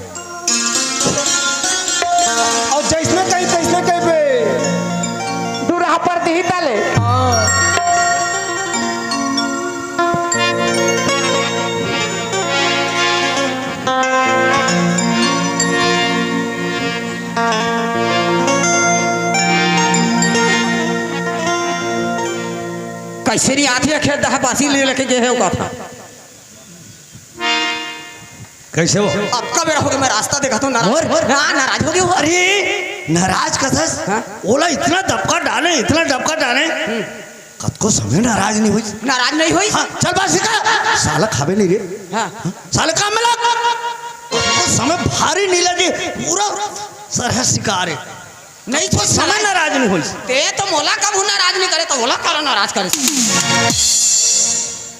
अउ जइसने कही तइसने कहिबे। दूर पर दिही तले। हाँ। कैसे नहीं आती है खेत दहा बासी ले लेके गए हो का था। कैसे हो? अब का बेरा हो गया, मैं रास्ता देखा तो नाराज। मोर? हाँ, नाराज हो गया हो। अरे, नाराज कथस? हाँ? ओला इतना दबका डाले, इतना दबका डाले। हम्म। कतको समय नाराज नहीं हुई। नाराज नहीं हुई? हाँ, चल बात सिखा। साला खाबे नहीं रे। हाँ। हाँ? साले काम में लग। कतको समय भारी नहीं लगे, पूरा सरहद शिकार है। नहीं तो समय नाराज नहीं होइस। ते तो मोला कभू नाराज नहीं करे, तो ओला करा नाराज करे।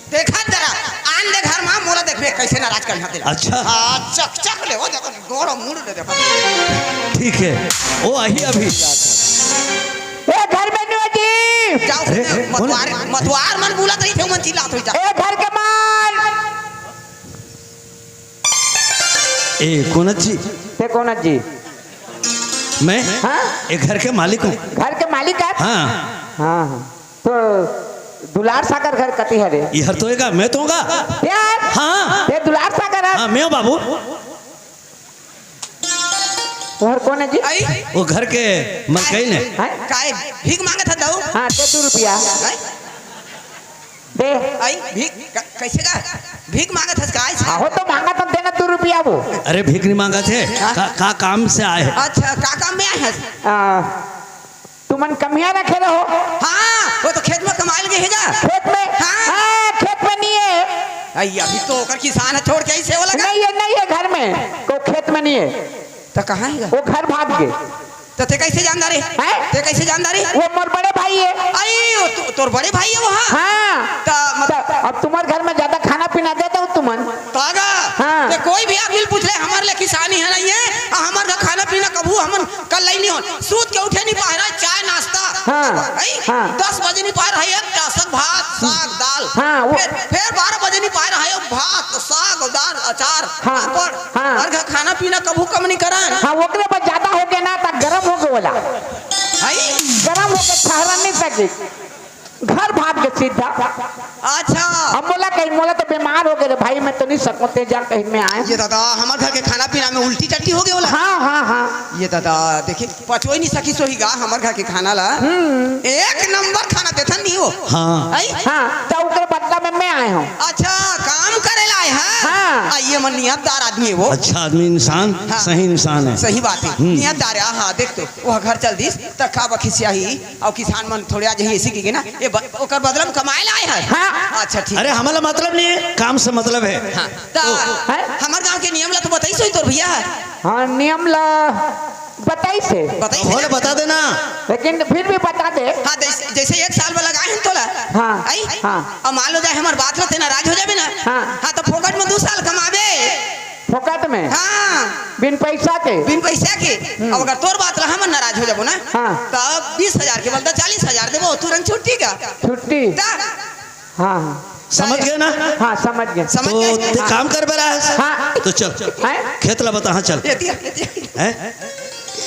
देखा जरा, आन दे घर मा, मोला देखबे कैसे नाराज करना तेला। अच्छा। हाँ, चक चक ले, वो देखो, गोड़ मुड़ ले देखो। ठीक है, वो आही अभी। ए घर में नहीं जी। जाओ, अरे, अरे, मतवार, कौन? मतवार मन बुलत रही थे, मन चिल्लात रही था। ए घर के माल। ए, कोन जी? ते कोन जी? मैं हाँ? ए घर के मालिक हूँ। घर के मालिक आप? हाँ। हाँ, हाँ। तो दुलार सागर घर कती हरे? इहर तो एगा, मैं तो होगा। यार? हाँ। ते दुलार सागर है? हाँ, मैं हूँ बाबू। और कौन है जी? आई? वो घर के मलकिन है। हैं? काय? भीख मांगत है दऊ? हाँ, ते दू रुपया। हैं? दे। आई, भीख, क-, कैसे का? भीख मांगत हस का? आहो तो मांगत हन, देना दू रुपया वो। अरे, भीख नहीं मांगत है। हाँ? का, का काम से आए हैं? अच्छा, का काम में आए हैं? आ, तुमन कमिया रखे रहो। हाँ, वो खेत में कमाए ल गे हे जा? खेत में? हाँ। हाँ, खेत में नहीं है। अई, अभी तो ओकर किसान ह छोड़ के आइस हे, वो लगा। नहीं है, नहीं है घर में, को खेत में नहीं है। त कहाँ हे गा? वो घर भाग गे। त ते कैसे जानदा रे? हैं? ते कैसे जानदा रे? वो मोर बड़े भाई है। अई, वो तो, तोर बड़े भाई है वो, हाँ? हाँ। त मत- त अब तुम्हारे घर में ज्यादा खाना पीना देता हूँ तुमन। त गा, हाँ। ते कोई भी आदमी पूछ ले, हमर ले किसानी है नहीं है, आ हमर घर खाना पीना कभू हमन कल्लई नहीं होन। सूत के उठे नहीं पाए रहे, चाय नाश्ता। हाँ, हैं? हाँ। दस बजे नहीं पाए रहे, एक टासक भात, साग, दाल। हाँ, वो फिर, फिर बारह बजे नहीं पाए रहे, भात, साग, दाल, अचार, हाँ, पापड़। हाँ। हर घर खाना पीना कभू कम नहीं करन। हाँ, ओकरे बाद ज्यादा हो गया ना, त गरम हो गया बोला। हैं? गरम हो गया, ठहरा नहीं सके। घर भाग के सीधा। अच्छा। अब मोला कही, मोला तो बीमार हो गए रे भाई, मैं तो नहीं सकूं, ते जा कहीं मैं आए। ये दादा, हमर घर के खाना पीना में उल्टी टट्टी हो गए बोला। हाँ, हाँ, हाँ। ये दादा, देखिए, पचोई नहीं सकी सोही गा हमर घर के खाना ला। हम्म। एक नंबर खाना देथन नहीं वो। हाँ। आई? हाँ, तो ओकर बदला में मैं आए हूँ। अच्छा, काम करे ला आए हैं? हाँ। आ, ये मन नियतदार आदमी है वो। अच्छा आदमी, इंसान, हाँ। सही इंसान है। सही बात है। हम्म। नियतदार है, हाँ, देख तो, वो घर चल दिस, त का बखिसिया ही, अउ किसान मन थोड़े आ जाही, ऐसे की ना, ये ब-, ओकर बदला में कमाए ला आए हैं। हाँ। अच्छा, ठीक। अरे, हमला मतलब नहीं है, काम से मतलब है। हाँ, त हैं? हमर गांव के नियम ला तो बताइस होही तोर भैया। हाँ, नियम ला बताइस हे। बताइस हे बोले, ना? बता देना। लेकिन फिर भी बता दे। हाँ, जैसे, जैसे एक साल में लगाए हैं तोला। हाँ, आई? हाँ। अब मान लो जाए हमर बात ला ते नाराज हो जाबे ना। हाँ। हाँ, तो फोकट में दू साल कमाबे। फोकट में? हाँ। बिन पैसा के? बिन पैसा के। हम्म। अब अगर तोर बात ला हमन नाराज हो जाबो ना, हाँ। तो अब बीस हजार के बदला चालीस हजार देबो, तुरंत छुट्टी का। छुट्टी? त हाँ, हाँ। समझ गए ना? हाँ, समझ गए। समझ तो गए? ते काम कर बेरा है। हाँ। तो चल। हैं? खेत ला बता, हाँ, चल। ये दिया, ये दिया। हैं?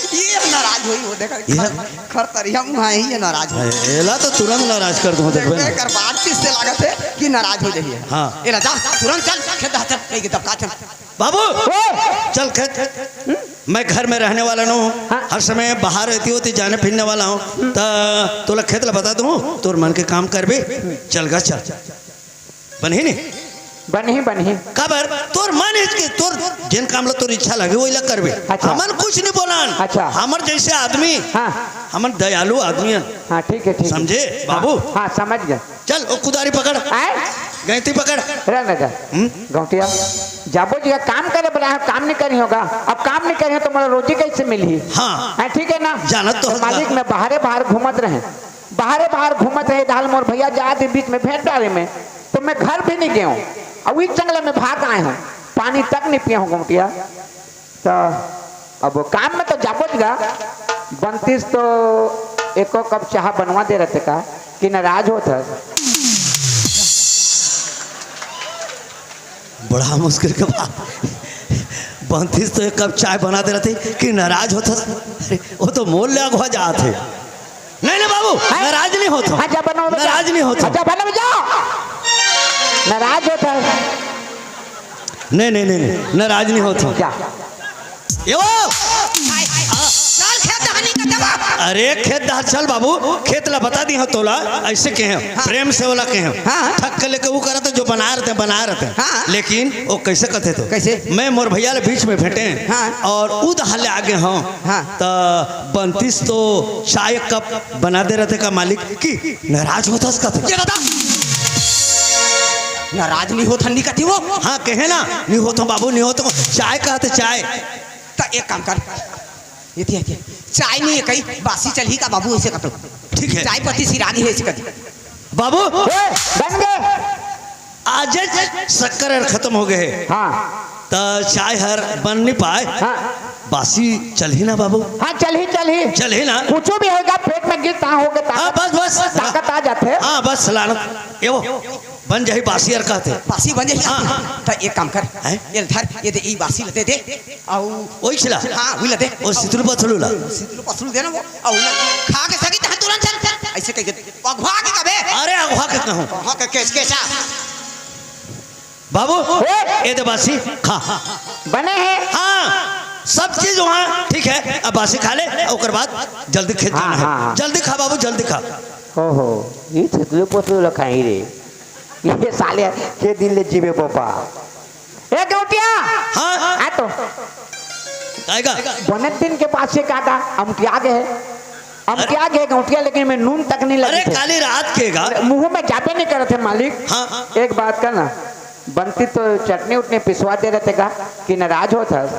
ये नाराज होही, वो देखा, ये खर, खर तरिया में है, ये नाराज होही। एला तो तुरंत नाराज कर दूं, देख बे। एकर बातचीत से लागत है कि नाराज हो जाही। हाँ। एला जा, तुरंत चल, खेत ला चल, कही के दबका चल। बाबू, ओए! चल खेत। मैं घर में रहने वाला नहीं हूँ, हाँ। हर समय बाहर रहती होती, जाने फिरने वाला हूँ। त तोला खेत ला बता दूँ, तोर मन के काम करबे, चल गा, चल। बनही नहीं? बनही, बनही। काबर? तोर मन है कि तोर जेन काम ला तोर इच्छा लगे, वही ला करबे। अच्छा। हमन कुछ नहीं बोलन। अच्छा। हमर जैसे आदमी, हाँ। हमन दयालु आदमी हन। हाँ, ठीक है, ठीक है। समझे, हाँ, बाबू? हाँ, समझ गए। चल, ओ कुदारी पकड़। आए? गैंती पकड़। रहने दे। हम्म? गौंटिया, जाबो जी का काम करे बोला है, काम नहीं करी होगा। अब काम नहीं करी हो तो मोला रोजी कैसे मिलही? हाँ। हैं, ठीक है ना? जानत तो तो हस मालिक, ना। मैं बाहरे बाहर घूमत रहे, बाहरे बाहर घूमत रहे, दाल मोर भैया जा दे बीच में भेंट डारे में, तो मैं घर भी नहीं गया हूँ। अब इस जंगल में भाग आए हूँ, पानी तक नहीं पिया हूँ गौंटिया। त अब काम में तो जाबोच गा, बनतीस तो एको कप चाह बनवा दे रहते का कि नाराज होत हस? बड़ा मुश्किल के बात। बनतीस तो एक कप चाय बना दे रहते कि नाराज होत हस? अरे, वो तो मोल ले अगवा जात है। नहीं, नहीं बाबू, हैं? नाराज नहीं होत हूँ। हाँ, जा बनाओ बेटा। नाराज नहीं होत हूँ। हाँ, जा बनाओ, जा। नाराज होत हस। नहीं, नहीं, नहीं, नहीं, नाराज नहीं होत हूँ। जा। ये वो। चल खेत दहनी का जवाब। अरे खेत दहा चल बाबू, खेत ला बता दी हूँ तोला, ऐसे कहे हैं, हाँ। प्रेम से वाला कहे हैं। हाँ। थक के लेके वो करते जो बना रहते हैं, बना रहते हैं। हाँ। लेकिन वो कैसे कहते तो? कैसे? मैं मोर भैया ले बीच में भेंटे हैं हाँ। और उद हले आगे हूँ। हाँ। त बनतीस तो चाय कप बना दे रहते का मालिक कि नाराज होत हस कथे। ये दादा, नाराज नहीं होत हन, नहीं कथी वो? हाँ, कहे ना, नहीं होत हूँ बाबू, नहीं होत हूँ। चाय कहते, चाय। त एक काम कर, ये दिया, ये दिया। चाय नहीं है कहीं, बासी चलही का बाबू, ऐसे कथो। ठीक है। चाय पत्ती सिरानी है, ऐसे कथी। बाबू, ओए, बन गए। आज शक्कर हर खत्म हो गए। हाँ। त चाय हर बन नहीं पाए। हाँ। बासी चलही ना बाबू? हाँ, चलही, चलही। चलही ना? कुछ भी होगा, पेट में गिर, ता होगा, हाँ, ताकत, बस, बस। ताकत आ जाते। हाँ, बस, लानत। ये वो, बन जाही बासी हर कहते। बासी बन जाही। हाँ, हाँ। त एक काम कर। हैं? ये धर, ये दे, ई बासी ल दे दे। आऊ ओइच ला? हाँ, वही ला दे। ओ सितलू पथलू ला? सितलू पथलू दे ना वो। आऊ ना, खा के सकी त तुरंत चल, चल। ऐसे कह के, अगवा के कबे? अरे, अगवा के कहूँ। अगवा के केस, केसा? बाबू, ओए! ये दे बासी, खा। बने हैं। हाँ, सब चीज वहाँ ठीक है, अब बासी खा ले, ओकर बाद जल्दी खेत हाँ, जाना है। हाँ, हाँ। जल्दी खा बाबू, जल्दी खा। ओहो, ये छितलू पोतलू ला खाई रे। ये साले के दिन ले जीवे पापा। ए गौटिया, हाँ। आ तो। आएगा। बने दिन के पास से का का हम क्या गए? अब अरे क्या कहे गौंटिया, लेकिन मैं नून तक नहीं अरे लगी थे। काली रात के गा। अरे, मुंह में जाबे नहीं करत हे मालिक। हाँ। एक बात का ना, बनती तो चटनी उटनी पिसवा दे रहते का कि नाराज होत हस।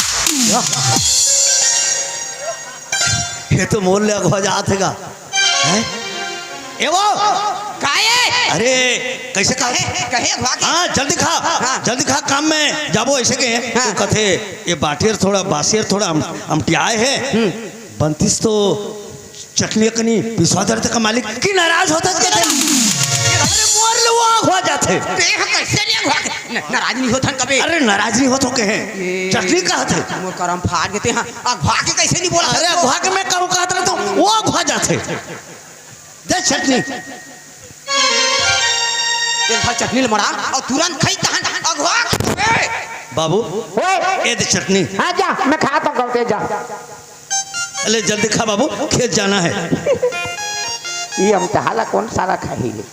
ये तो मोर ले अगवा जात हे गा। हैं? ए वो! काहे? अरे, कैसे कहा? कहे, कहे अगवा के? हाँ, जल्दी खा। हाँ। जल्दी खा, काम में जाबो ऐसे के। हाँ। तो कथे, ये बाटियर थोड़ा, बासियर थोड़ा हम, हम टियाए है। हम्म। बनतीस तो चटनी कनी पिसवा दे रहते का मालिक कि नाराज होत हस कथे। अरे मोर ले वो अगवा जाथे। ते हम कैसे नहीं अगवा के? न-, नाराज नहीं होत हन कबे। अरे नाराज नहीं होत हो कहे। ये चटनी कहा थे। मोर करम फाड़ देते हैं। अगवा के कैसे नहीं बोला? अरे अगवा के मैं कहूँ कहत रहता हूँ, वो अगवा जाथे। दे चटनी। ये था चटनी ले मड़ा और तुरंत खाई तहन अगवा के। बाबू, ओए! ए दे चटनी। हाँ जा, मैं खाता हूँ, कहते जा। अरे जल्दी खा बाबू, खेत जाना है। ये हम तहाला कौन सारा खाही ले?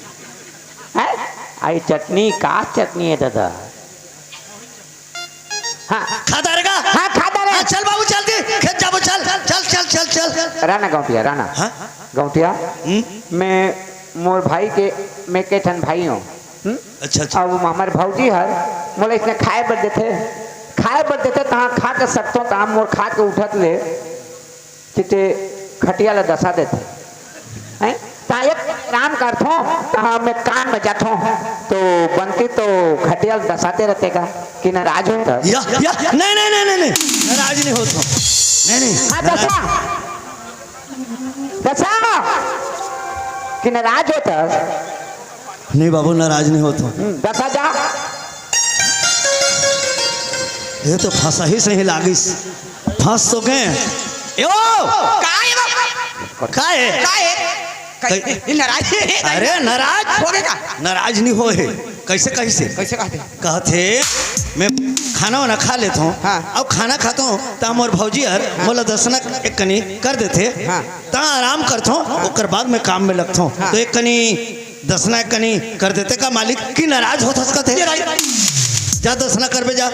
हैं? आई चटनी, का चटनी है दादा? हाँ। खा डारेगा? हाँ, खा डारे। हाँ, चल बाबू, चल दे, खेत जाबो, चल, चल, चल, चल, चल। राना गौंटिया, राना। हाँ? गौंटिया, हम्म? मैं, मोर भाई के, मैं के ठन भाई हूँ। हम्म? अच्छा, अच्छा। अब हमारे भौजी हर, मोला इसने खाए बर देथे, खाए बर देथे, तहाँ खा के सकथों, तहाँ मोर खा के उठत ले, चिते खटिया ला दसा देथे। हैं? ता एक आराम करथों, ता मैं काम में जाथों, तो बनती तो खटिया ला दसाते रहते का कि नाराज होत हस। या, या, नहीं, नहीं, नहीं, नहीं, नहीं, नाराज नहीं होत हूँ। नहीं, नहीं, हाँ, नाराज दसा। दसा। कि नाराज होत हस। नहीं बाबू, नाराज नहीं होत हूँ। हम्म, दसा जा। ये तो फंसा ही सही लागिस। फंस तो गए। ए ओ! का है बाबू? का है? का है? कई- ये नाराज है? अरे नाराज? हो गए का? नाराज नहीं होए। कैसे, कैसे? कैसे कहते? कहते, मैं खाना वाना खा लेता हूँ। हाँ। अब खाना खाता हूँ, ता मोर भौजी हर हाँ। मोला दसना एक कनी कर देथे। हाँ। ता आराम करता हूँ, हाँ। ओकर बाद मैं काम में लगता हूँ। हाँ। तो एक कनी दसना एक कनी कर देते का मालिक कि नाराज होत हस कथे? ये राइट। जा दसना करबे जा।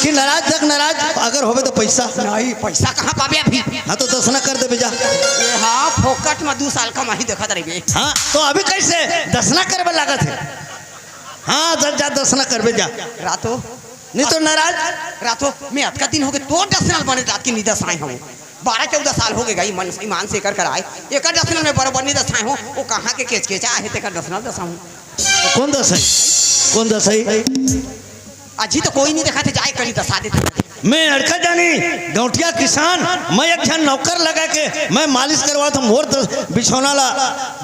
कि नाराज देख, नाराज अगर होबे तो पैसा। नहीं, पैसा कहाँ पाबे अभी? हाँ, तो दसना कर देबे जा। ये हाँ, फोकट में दू साल कमाही देखत रहिबे। हाँ, तो अभी कैसे दसना करबे लागत है? हाँ, जा, जा दसना करबे जा। रातो। नहीं तो नाराज। रातो, मैं अतका दिन हो गए, तोर दसना ल बने रात के नहीं दसाए हूँ। बारह चौदह साल हो गए, ईमान, ईमान से एकर कराए। एकर दसना ल मैं बरोबर नहीं दसाए हूँ। वो कहाँ के केचकेचा आहे, तेकर दसना ल दसाहूँ। कौन दसाई? कौन दसाई? अजी तो कोई नहीं देखा थे, जाए कहीं दसा देते। मैं अड़का जानी, गौंटिया किसान, मैं एक झन नौकर लगा के मैं मालिश करवात हूँ, मोर दस-, बिछौना ला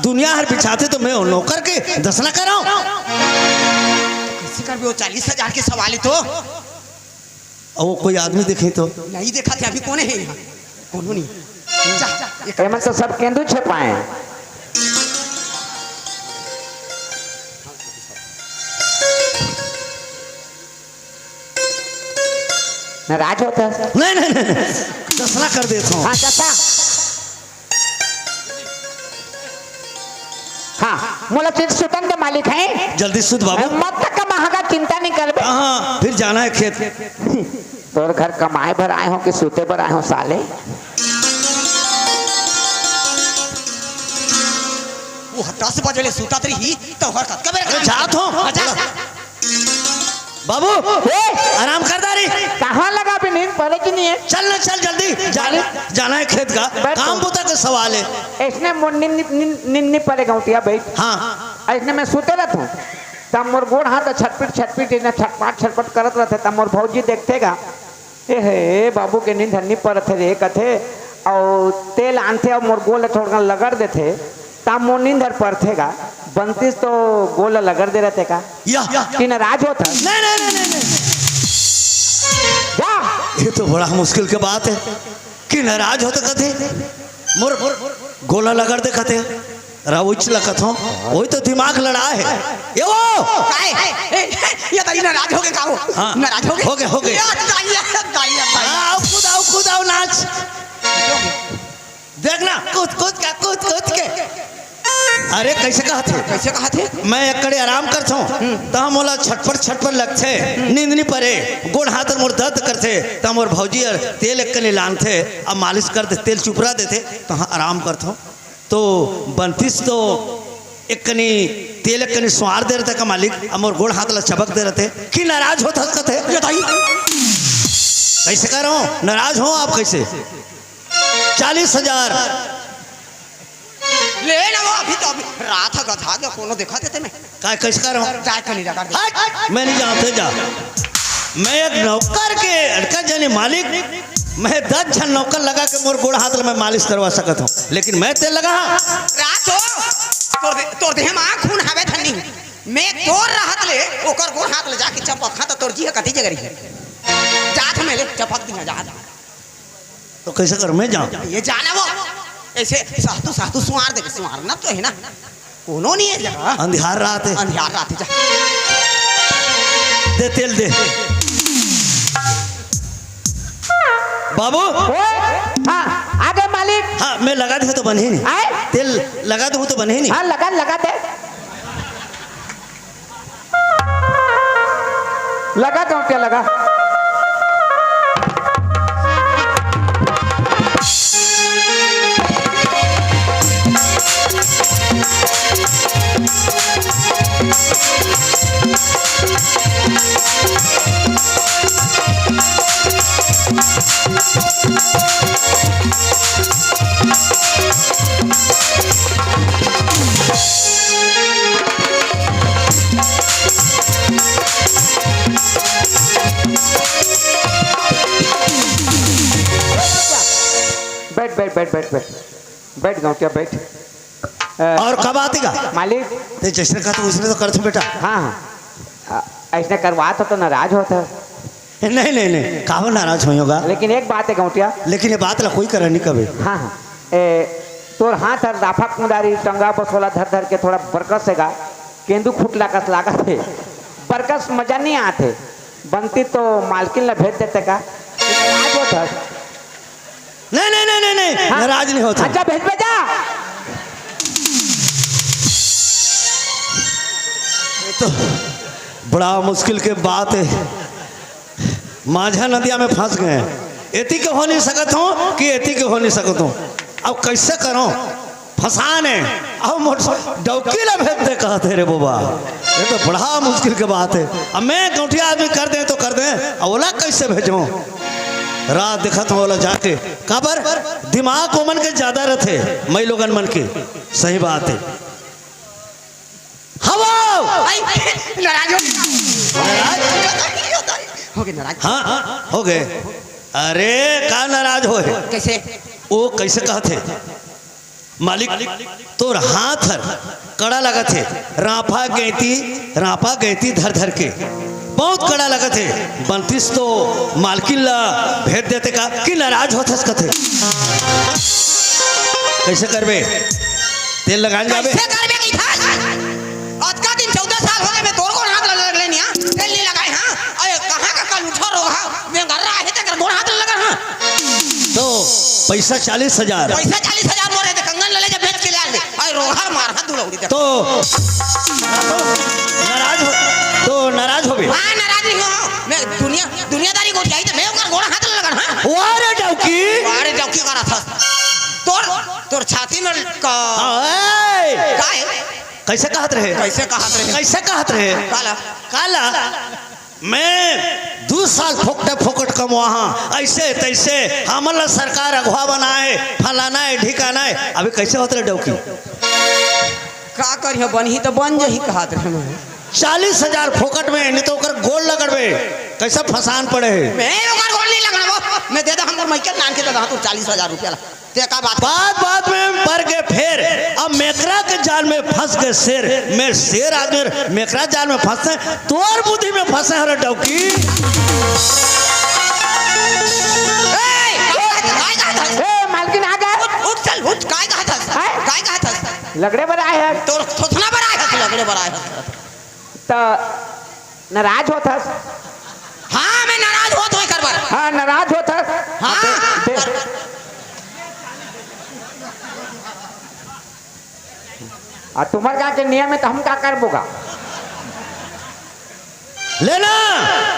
दुनिया हर बिछाथे, तो मैं वो नौकर के दसना कराऊं? कैसे करबे, वो चालीस हजार के सवाल है तो। और वो कोई आदमी देखे तो? नहीं देखा थे, अभी कौन है यहाँ? कोनो नहीं। जा, जा, ये कर। एमन तो सब केंदू छपाए। नाराज होत हस? नहीं, नहीं, नहीं, नहीं। दसना कर देता हूँ। हाँ, दसा। हाँ, मोला चित सुतन के मालिक है। जल्दी सुत बाबू। मत तक महंगा चिंता नहीं करबे। हाँ, हाँ, फिर जाना है खेत। तोर घर कमाए बर आए हो कि सुते बर आए हो साले? वो दस बजे ले सुतत रही, तो हर कतका बेर अरे, जात हो। हाँ, जा। बाबू, ए! आराम कर दा रे। कहाँ लगा अभी, नींद पड़े कि नहीं है? चल ना, चल जल्दी। जा-, अरे! जाना है खेत का। बैठ काम तो। बुता के सवाल है। इसने मोर नींद, नींद, नींद नहीं पड़े गौंटिया, बैठ। हाँ। इसने मैं सुते रहता हूँ। तब मोर गोड़ हाथ छटपट, छटपट, इसने छटपट, छटपट करत रहते। तब मोर भौजी देखते गा। ए हे, बाबू के नींद हर नी परत हे रे, कथे, अउ तेल आनथे अउ मोर गोल ल थोड़कन लगड़ देथे, ता मोर नींद हर परथे गा। बनतीस तो गोल ल लगड़ दे रहते का? या। कि नाराज होत हस? नहीं, नहीं, नहीं, नहीं, नहीं। जा। ये तो बड़ा मुश्किल के बात है कि नाराज होत कथे। मोर गोल ल लगड़ दे कथे। राउच लगत हो, वही तो दिमाग लड़ा है। ये वो! काय? ए, ए, ये तारी नाराज हो गए का हो? हाँ। नाराज हो गए? हो गए, हो गए। ये दाई, ये दाई, ये दाई। हाँ, आओ, कूद, आओ, कूद, आओ, नाच। देखना, कूद, कूद के, कूद, कूद के। अरे, कइसे कहत हे? कइसे कहत हे? मैं एक कड़े आराम करथों, हम्म। त मोला छटपट छटपट लगथे, हम्म। नींद नी परे, गोड़ हाथ मोर दर्द करथे, त मोर भौजी हर तेल एक कनी लानथे, अब मालिश कर दे, तेल चुपरा देथे, त हाँ, आराम करथों। तो बनतीस तो एक कनी तेल एक कनी स्वार दे रथे का मालिक, अब मोर गोड़ हाथ ला चबक दे रथे कि नाराज होत हस कथे। ये दाई। कइसे करों? नाराज हों आप कइसे? चालीस हजार। ले ना वो, अभी तो अभी रात ह, गधा के कोनो देखत हे ते में। काय कइसे करों? जाय कनी रगड़ दे। हट! मैं नहीं जानते जा। मैं एक नौकर के अड़का जाने मालिक, मैं दस झन नौकर लगा के मोर गोड़ हाथ ल मैं मालिश करवा सकत हों, लेकिन मैं तेल लगा हाँ। रात हो, तोर दे-, तोर देह मा खून हवे धनी। मैं तोर रहत ले, ओकर गोड़ हाथ ल जाके चपक हाँ, त तोर जी ह कति जगह रही। जात में ले, चपक दिया, जात। तो कइसे कर मैं जाऊं? ये जाना वो, ऐसे सातु, सातु सुआर दे, सुआर ना तो है ना। कोनो नहीं है जगह। अंधियार रात है। अंधियार रात है, जा। दे तेल दे। बाबू। ओए, हाँ, आगे मालिक। हाँ, मैं लगा दे तो बने ही नहीं। आए? तेल लगा दूं तो बने ही नहीं। हाँ, लगा, लगा दे। लगा, गाँव क्या लगा? बैठ, बैठ, बैठ, बैठ, बैठ। बैठ, गौंटिया, बैठ। अ, और कब आते का? मालिक। ते जैसे का तो उसने तो कर था बेटा। हाँ, हाँ। अ, ऐसने करवा तो, तो नाराज होता। नहीं, नहीं, नहीं, काबर नाराज होई होगा? लेकिन एक बात है गौंटिया। लेकिन ये बात ला कोई करा नहीं कबे। हाँ, हाँ। ए, तोर हाथ हर राफा कुंदारी टंगा बसोला धर धर के थोड़ा बरकस हेगा, केंदू खुटला कस लागत हे, बरकस मजा नहीं आत हे। बनती तो मालकिन ला भेज देते का? नाराज होत हस। नहीं, नहीं, नहीं, नहीं, नहीं, हाँ। नाराज नहीं होता। अच्छा, भेज भेजा। ये तो बड़ा मुश्किल के बात है। माझा नदिया में फंस गए। एती के हो नहीं सकत हों कि एती के हो नहीं सकत हों। अब कैसे करों? फंसान हे। अब मोर डौकी ला भेज दे कहत हे रे बोबा। ये तो बड़ा मुश्किल के बात है। अब मैं गौंटिया आदमी कर दें तो कर दें, अब ओला कैसे भेजों? राह देखत हों ओला जाके। काबर? दिमाग ओमन के ज्यादा रथे, मई लोगन मन के। सही बात है। हवा! आई, नाराज हो। नाराज? हो गए नाराज। हाँ, हो गए। अरे, का नाराज होहे? कैसे? वो कैसे कहत हे? मालिक, तोर हाथ हर कड़ा लगत हे। राफा गैंती, राफा गैंती धर धर के। बहुत कड़ा लगत हे। बनतीस तो मालकिन ला भेज देते का कि नाराज होत हस कथे। कैसे करबे? तेल लगान जाबे? कैसे करबे की था? अतका दिन चौदह साल हो गए, मैं तोर गोड़ हाथ लग, लग लेनी, हाँ? तेल नहीं लगाए, हाँ? अरे, कहाँ का कल उठा रोग, हाँ? मैं घर रहा है, तेकर गोड़ हाथ लगा, हाँ? तो पैसा चालीस हजार। पैसा चालीस हजार मोरे दे, कंगन ले ले, जब बेच के ले आ ले। अरे, रोग हर मार, हाँ, दुलौड़ी दे। तो नाराज हो, तो नाराज हो भी? हाँ, नाराज नहीं हो। मैं दुनिया, दुनियादारी को जाई तो मैं ओकर गोड़ हाथ लगा, हाँ? वाह रे डौकी। वाह रे डौकी करा था। तोर, तोर छाती में का हाँ, ए! का है? कैसे कहत रहे? कैसे कहत रहे? कैसे कहत रहे? काला। काला, मैं दू साल फोकटे फोकट कमवाहा, ऐसे तैसे, हमन ला सरकार अगुवा बनाए, फलाना है, ढिकाना है। अभी कैसे होत रहे डौकी? का करियो, बनही तो बन जही कहत रहे मैं। चालीस हजार फोकट में, नहीं तो ओकर गोड़ लगड़बे। कैसा फसान पड़े है? मैं ओकर गोड़ नहीं लगड़बो, मैं दे दे हमर मइके नान के दे दे, हाँ, तू चालीस हजार रुपया ला। ते का बात? बात बात में पर के फेर, अब मेकरा के जाल में फंस गए शेर। मैं शेर आदमी, मेकरा जाल में फंसे, तोर बुद्धि में फंसे हरे डौकी। ए, काय कहत हस? काय कहत हस? ए, मालकिन आ गए। उठ, उठ चल, उठ, काय कहत हस? हैं? काय कहत हस? लगड़े बर आए हस। तोर थोथना बर आए हस, लगड़े बर आए हस। त नाराज होत हस? हाँ, मैं नाराज होत हों एकर बर। हाँ, नाराज होत हस? हाँ। दे, दे। अउ तुम्हर गाँव के नियम हे त हम का करबो गा? लेना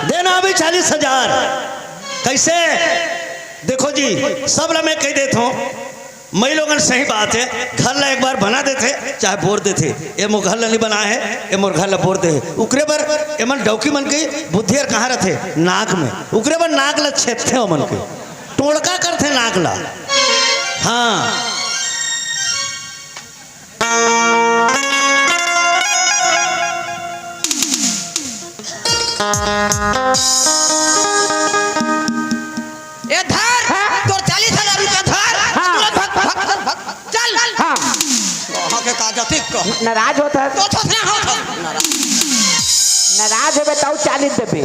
देना अभी चालीस हजार। कैसे? देखो जी, सब ला मैं कहि देत हँव, मई लोगन सही बात हे, घर ला एक बार बना देथे, चाहे बोर देथे। ए मोर घर ला नइ बनाए हे, ए मोर घर ला बोर दे हे। उकरे बर एमन डौकी मन के बुद्धि हर कहाँ रथे? नाक में। उकरे बर नाक ला छेदथे ओमन के, टोड़का करथे नाक ला। हाँ। ए धर, हाँ। तोर चालीस हजार रुपया धर, हाँ। तुरंत भग, भग, भग, भग, चल। हाँ। कहाँ के का जाति कह। नाराज होत हस। तो थोथना होत हस। नाराज। नाराज होबे तउ चालीस देबे।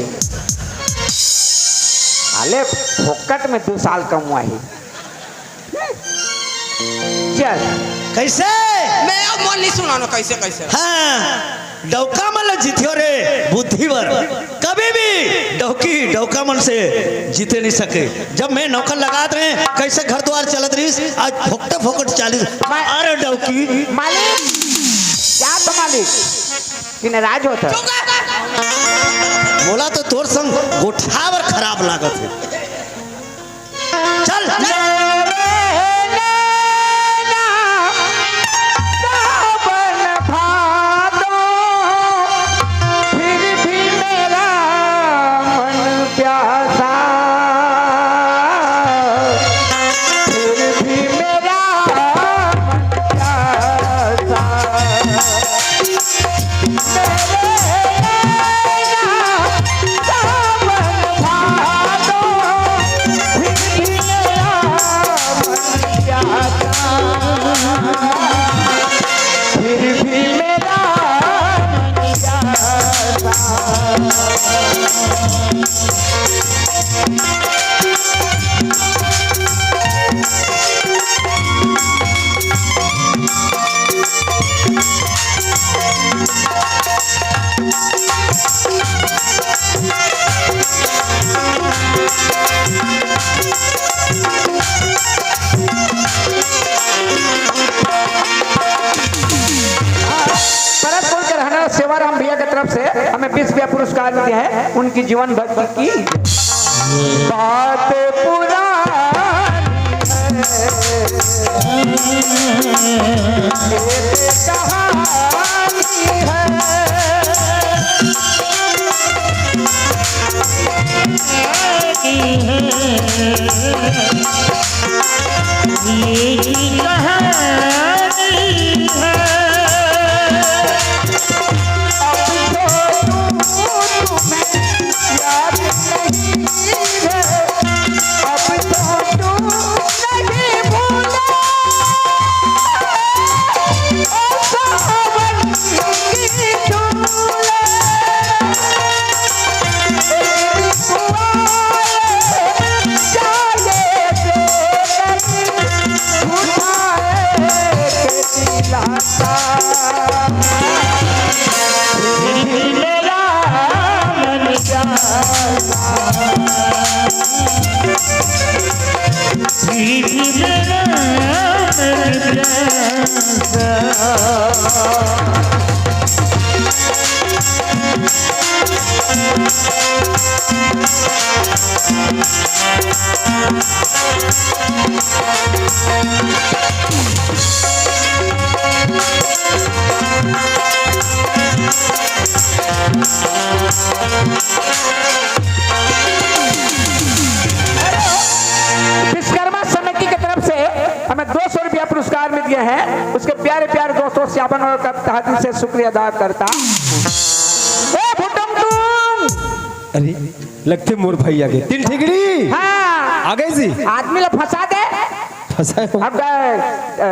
अले फोकट में दू साल कमवाही। चल। कैसे? मैं अब मन नहीं सुनानो कैसे, कैसे। हाँ, डौका मन ल जीतियो रे, बुद्धि बर। कभी भी डौकी, डौका मन से जीते नहीं सके। जब मैं नौकर लगात रहे, कैसे घर द्वार चलत रहिस, आज फोकटे फोकट चालीस। मैं अरे डौकी। मालिक, क्या तो मालिक? कि नाराज होत हस? मोला तो तोर संग गोठियाय बर खराब लागत हे। चल। परसपुर के रहना सेवाराम भैया की तरफ से हमें बीस रुपया पुरस्कार मिले हैं, उनकी जीवन भक्ति की। बात पुरानी है, एक कहानी है। विश्वकर्मा समिति की तरफ से हमें दो सौ रुपया पुरस्कार मिल गया है। उसके प्यारे प्यारे दोस्तों, श्यामन और का तहे दिल से शुक्रिया अदा करता। ए भुटुम टुम। अरे, लगथे मोर भाई आगे। तीन ठिकड़ी। हाँ। आ गए जी। आदमी ला फंसा दे। फंसा है। अब गए, ए,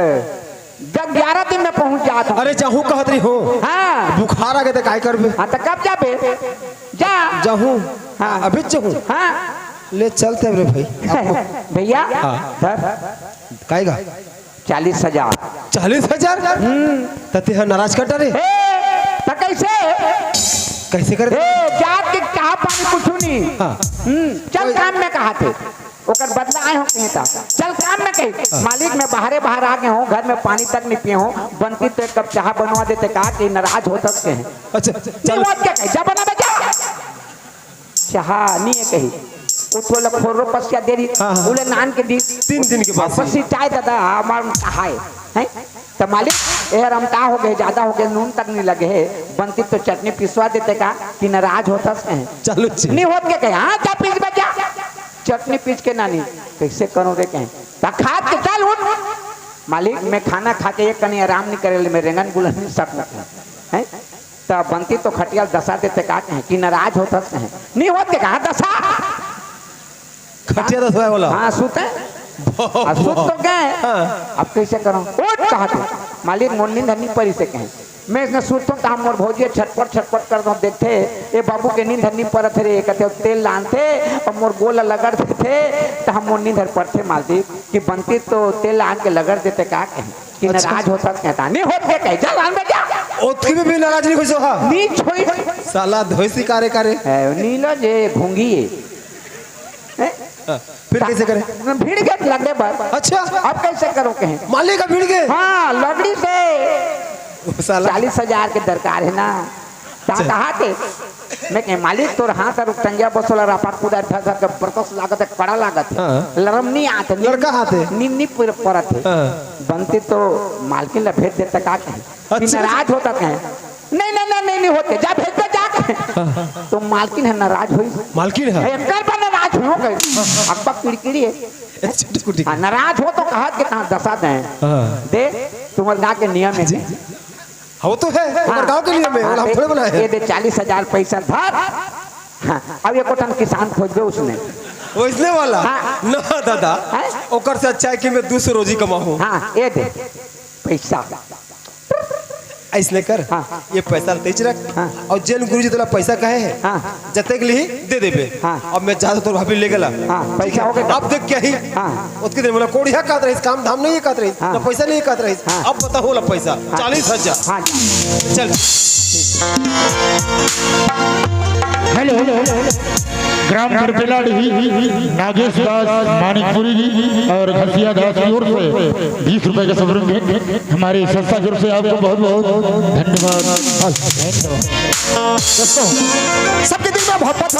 जब ग्यारह दिन में पहुंच जात हूँ। अरे, जाहूँ कहत रही हो। हाँ। बुखार आ गए तो काय करबे? हाँ, तो कब जाबे? जा। जाहूँ। हाँ। अभी जाहूँ। हाँ। ले चलते रे भाई। भैया, हाँ। धर। कायगा? चालीस हजार। चालीस हजार? हम्म। त तेहा नाराज कर डरे। ए, त कैसे? कैसे कर? ए, जात के चाह पानी कुछ नहीं। हाँ। हम्म, चल कोई काम में कहा थे। ओकर बदला आए हो कहीं ता। चल काम में कही, मालिक मैं बाहरे बाहर आ गए हूँ, घर में पानी तक नहीं पिए हूँ, बनती तो एक कप चाह बनवा देते का कि नाराज हो सकते हैं। अच्छा, नहीं चल। होत क्या कही, जा बना बे, जा। चाह नहीं है कही, वो थोड़ा खोरो पसिया दे रही, हाँ, हाँ। बोले नान के दी। तीन दिन के बाद पसी चाय दादा हमार चाह है, हैं? तो मालिक, ए रमता हो गए, ज्यादा हो गए, नून तक नहीं लगे है, बनती तो चटनी पिसवा देते का कि नाराज होता से हैं। चलो जी। नहीं होत के कहे, हाँ, जा पीस बजा, चटनी पीस के नानी, कैसे करो रे कहें, तो खा के चल उठ। मालिक, मैं खाना खा के एक कनी आराम नहीं करे, मैं रेंगन बुलन नहीं सकूँ, हैं? तो बनती तो खटिया दसा देते का कहें कि नाराज होता से हैं। नहीं होत के कहा दसा। खटिया दस होए वाला। हाँ, सुते। अब सुत तो गए। हाँ। अब कैसे करो? उठ कहा थे। मालिक, मोर नींद नहीं परी से कहें। मैं इसने सुतों तो हम मोर भौजी छटपट छटपट कर दो, देखते, ए बाबू के नींद नहीं परत रे, कहते तेल लानते और मोर गोल लगड़ देते, तो हम मोर नींद परथे मालती कि बनती तो तेल लान के लगड़ देते का कहें कि अच्छा। नाराज होता कहता, नहीं होत के कहे, जा लान बे जा। ओतकी में भी नाराज नहीं खुश हो, हाँ। नीच होई। साला धोई सी कारे कारे। है, नीलो जे घूंगी है। हैं? हाँ, फिर कैसे करे? भिड़ गए लगने पर। अच्छा। अब कैसे करो कहें? मालिक का भिड़ गए। हाँ, लगड़ी से। वो साला चालीस हजार के दरकार है ना। ता अच्छा। कहा थे? मैं कहे, मालिक, तोर हाथ और टंगिया बसोला रापा कूदा धर धर के बरकस लागत है, कड़ा लागत है। हाँ। लरम नहीं आते, नींद लड़का हाथ है। नींद नहीं पूरे परत है। हाँ। बनती तो मालकिन ला भेज देते का कहे? कि अच्छा। नाराज होता कहे? नहीं, नहीं, नहीं, नहीं, नहीं होते, जा भेज दे, जा कहे। तो मालकिन है नाराज हुई। मालकिन है। एक बार नाराज हो गए। अब्बा किड़किड़ी है। अच्छा, ठीक, ठीक। हाँ, नाराज हो तो कहा कि कहाँ दसा दें। हाँ। दे, तुम्हारे गाँव के नियम है। हाँ, वो तो है, हमारे गांव के लिए में, हाँ, हम दे, थोड़े बनाए ये हैं। दे चालीस हजार पैसा धर। हाँ, अब ये कोटन किसान खोजबे उसने। वो इसने वाला। हाँ। ना दादा, हैं? ओकर से अच्छा है कि मैं दो सौ रोजी कमाऊं। हाँ, ये दे पैसा। ऐसने कर, हाँ। ये पैसा तेज रख। हाँ। और जेन गुरुजी तोला पैसा कहे है, हाँ। जतेक लिही दे देबे। हाँ। अब मैं जात तोर भाभी ले गला। हाँ, पैसा हो गया। अब देख क्या ही। हाँ। उसके दिन बोला कोड़ी है कात रहीस, काम धाम नहीं है कात रहीस, हाँ। ना पैसा नहीं है कात रहीस। हाँ। अब बता होला पैसा। चालीस हजार। हाँ। चल। हेलो, ग्राम करपेलाड़ी नागेश दास मानिकपुरी जी और घसिया दास की ओर से बीस रुपए का सब्र भेंट। हमारी संस्था की ओर से आपको बहुत बहुत धन्यवाद। सबके दिल में मोहब्बत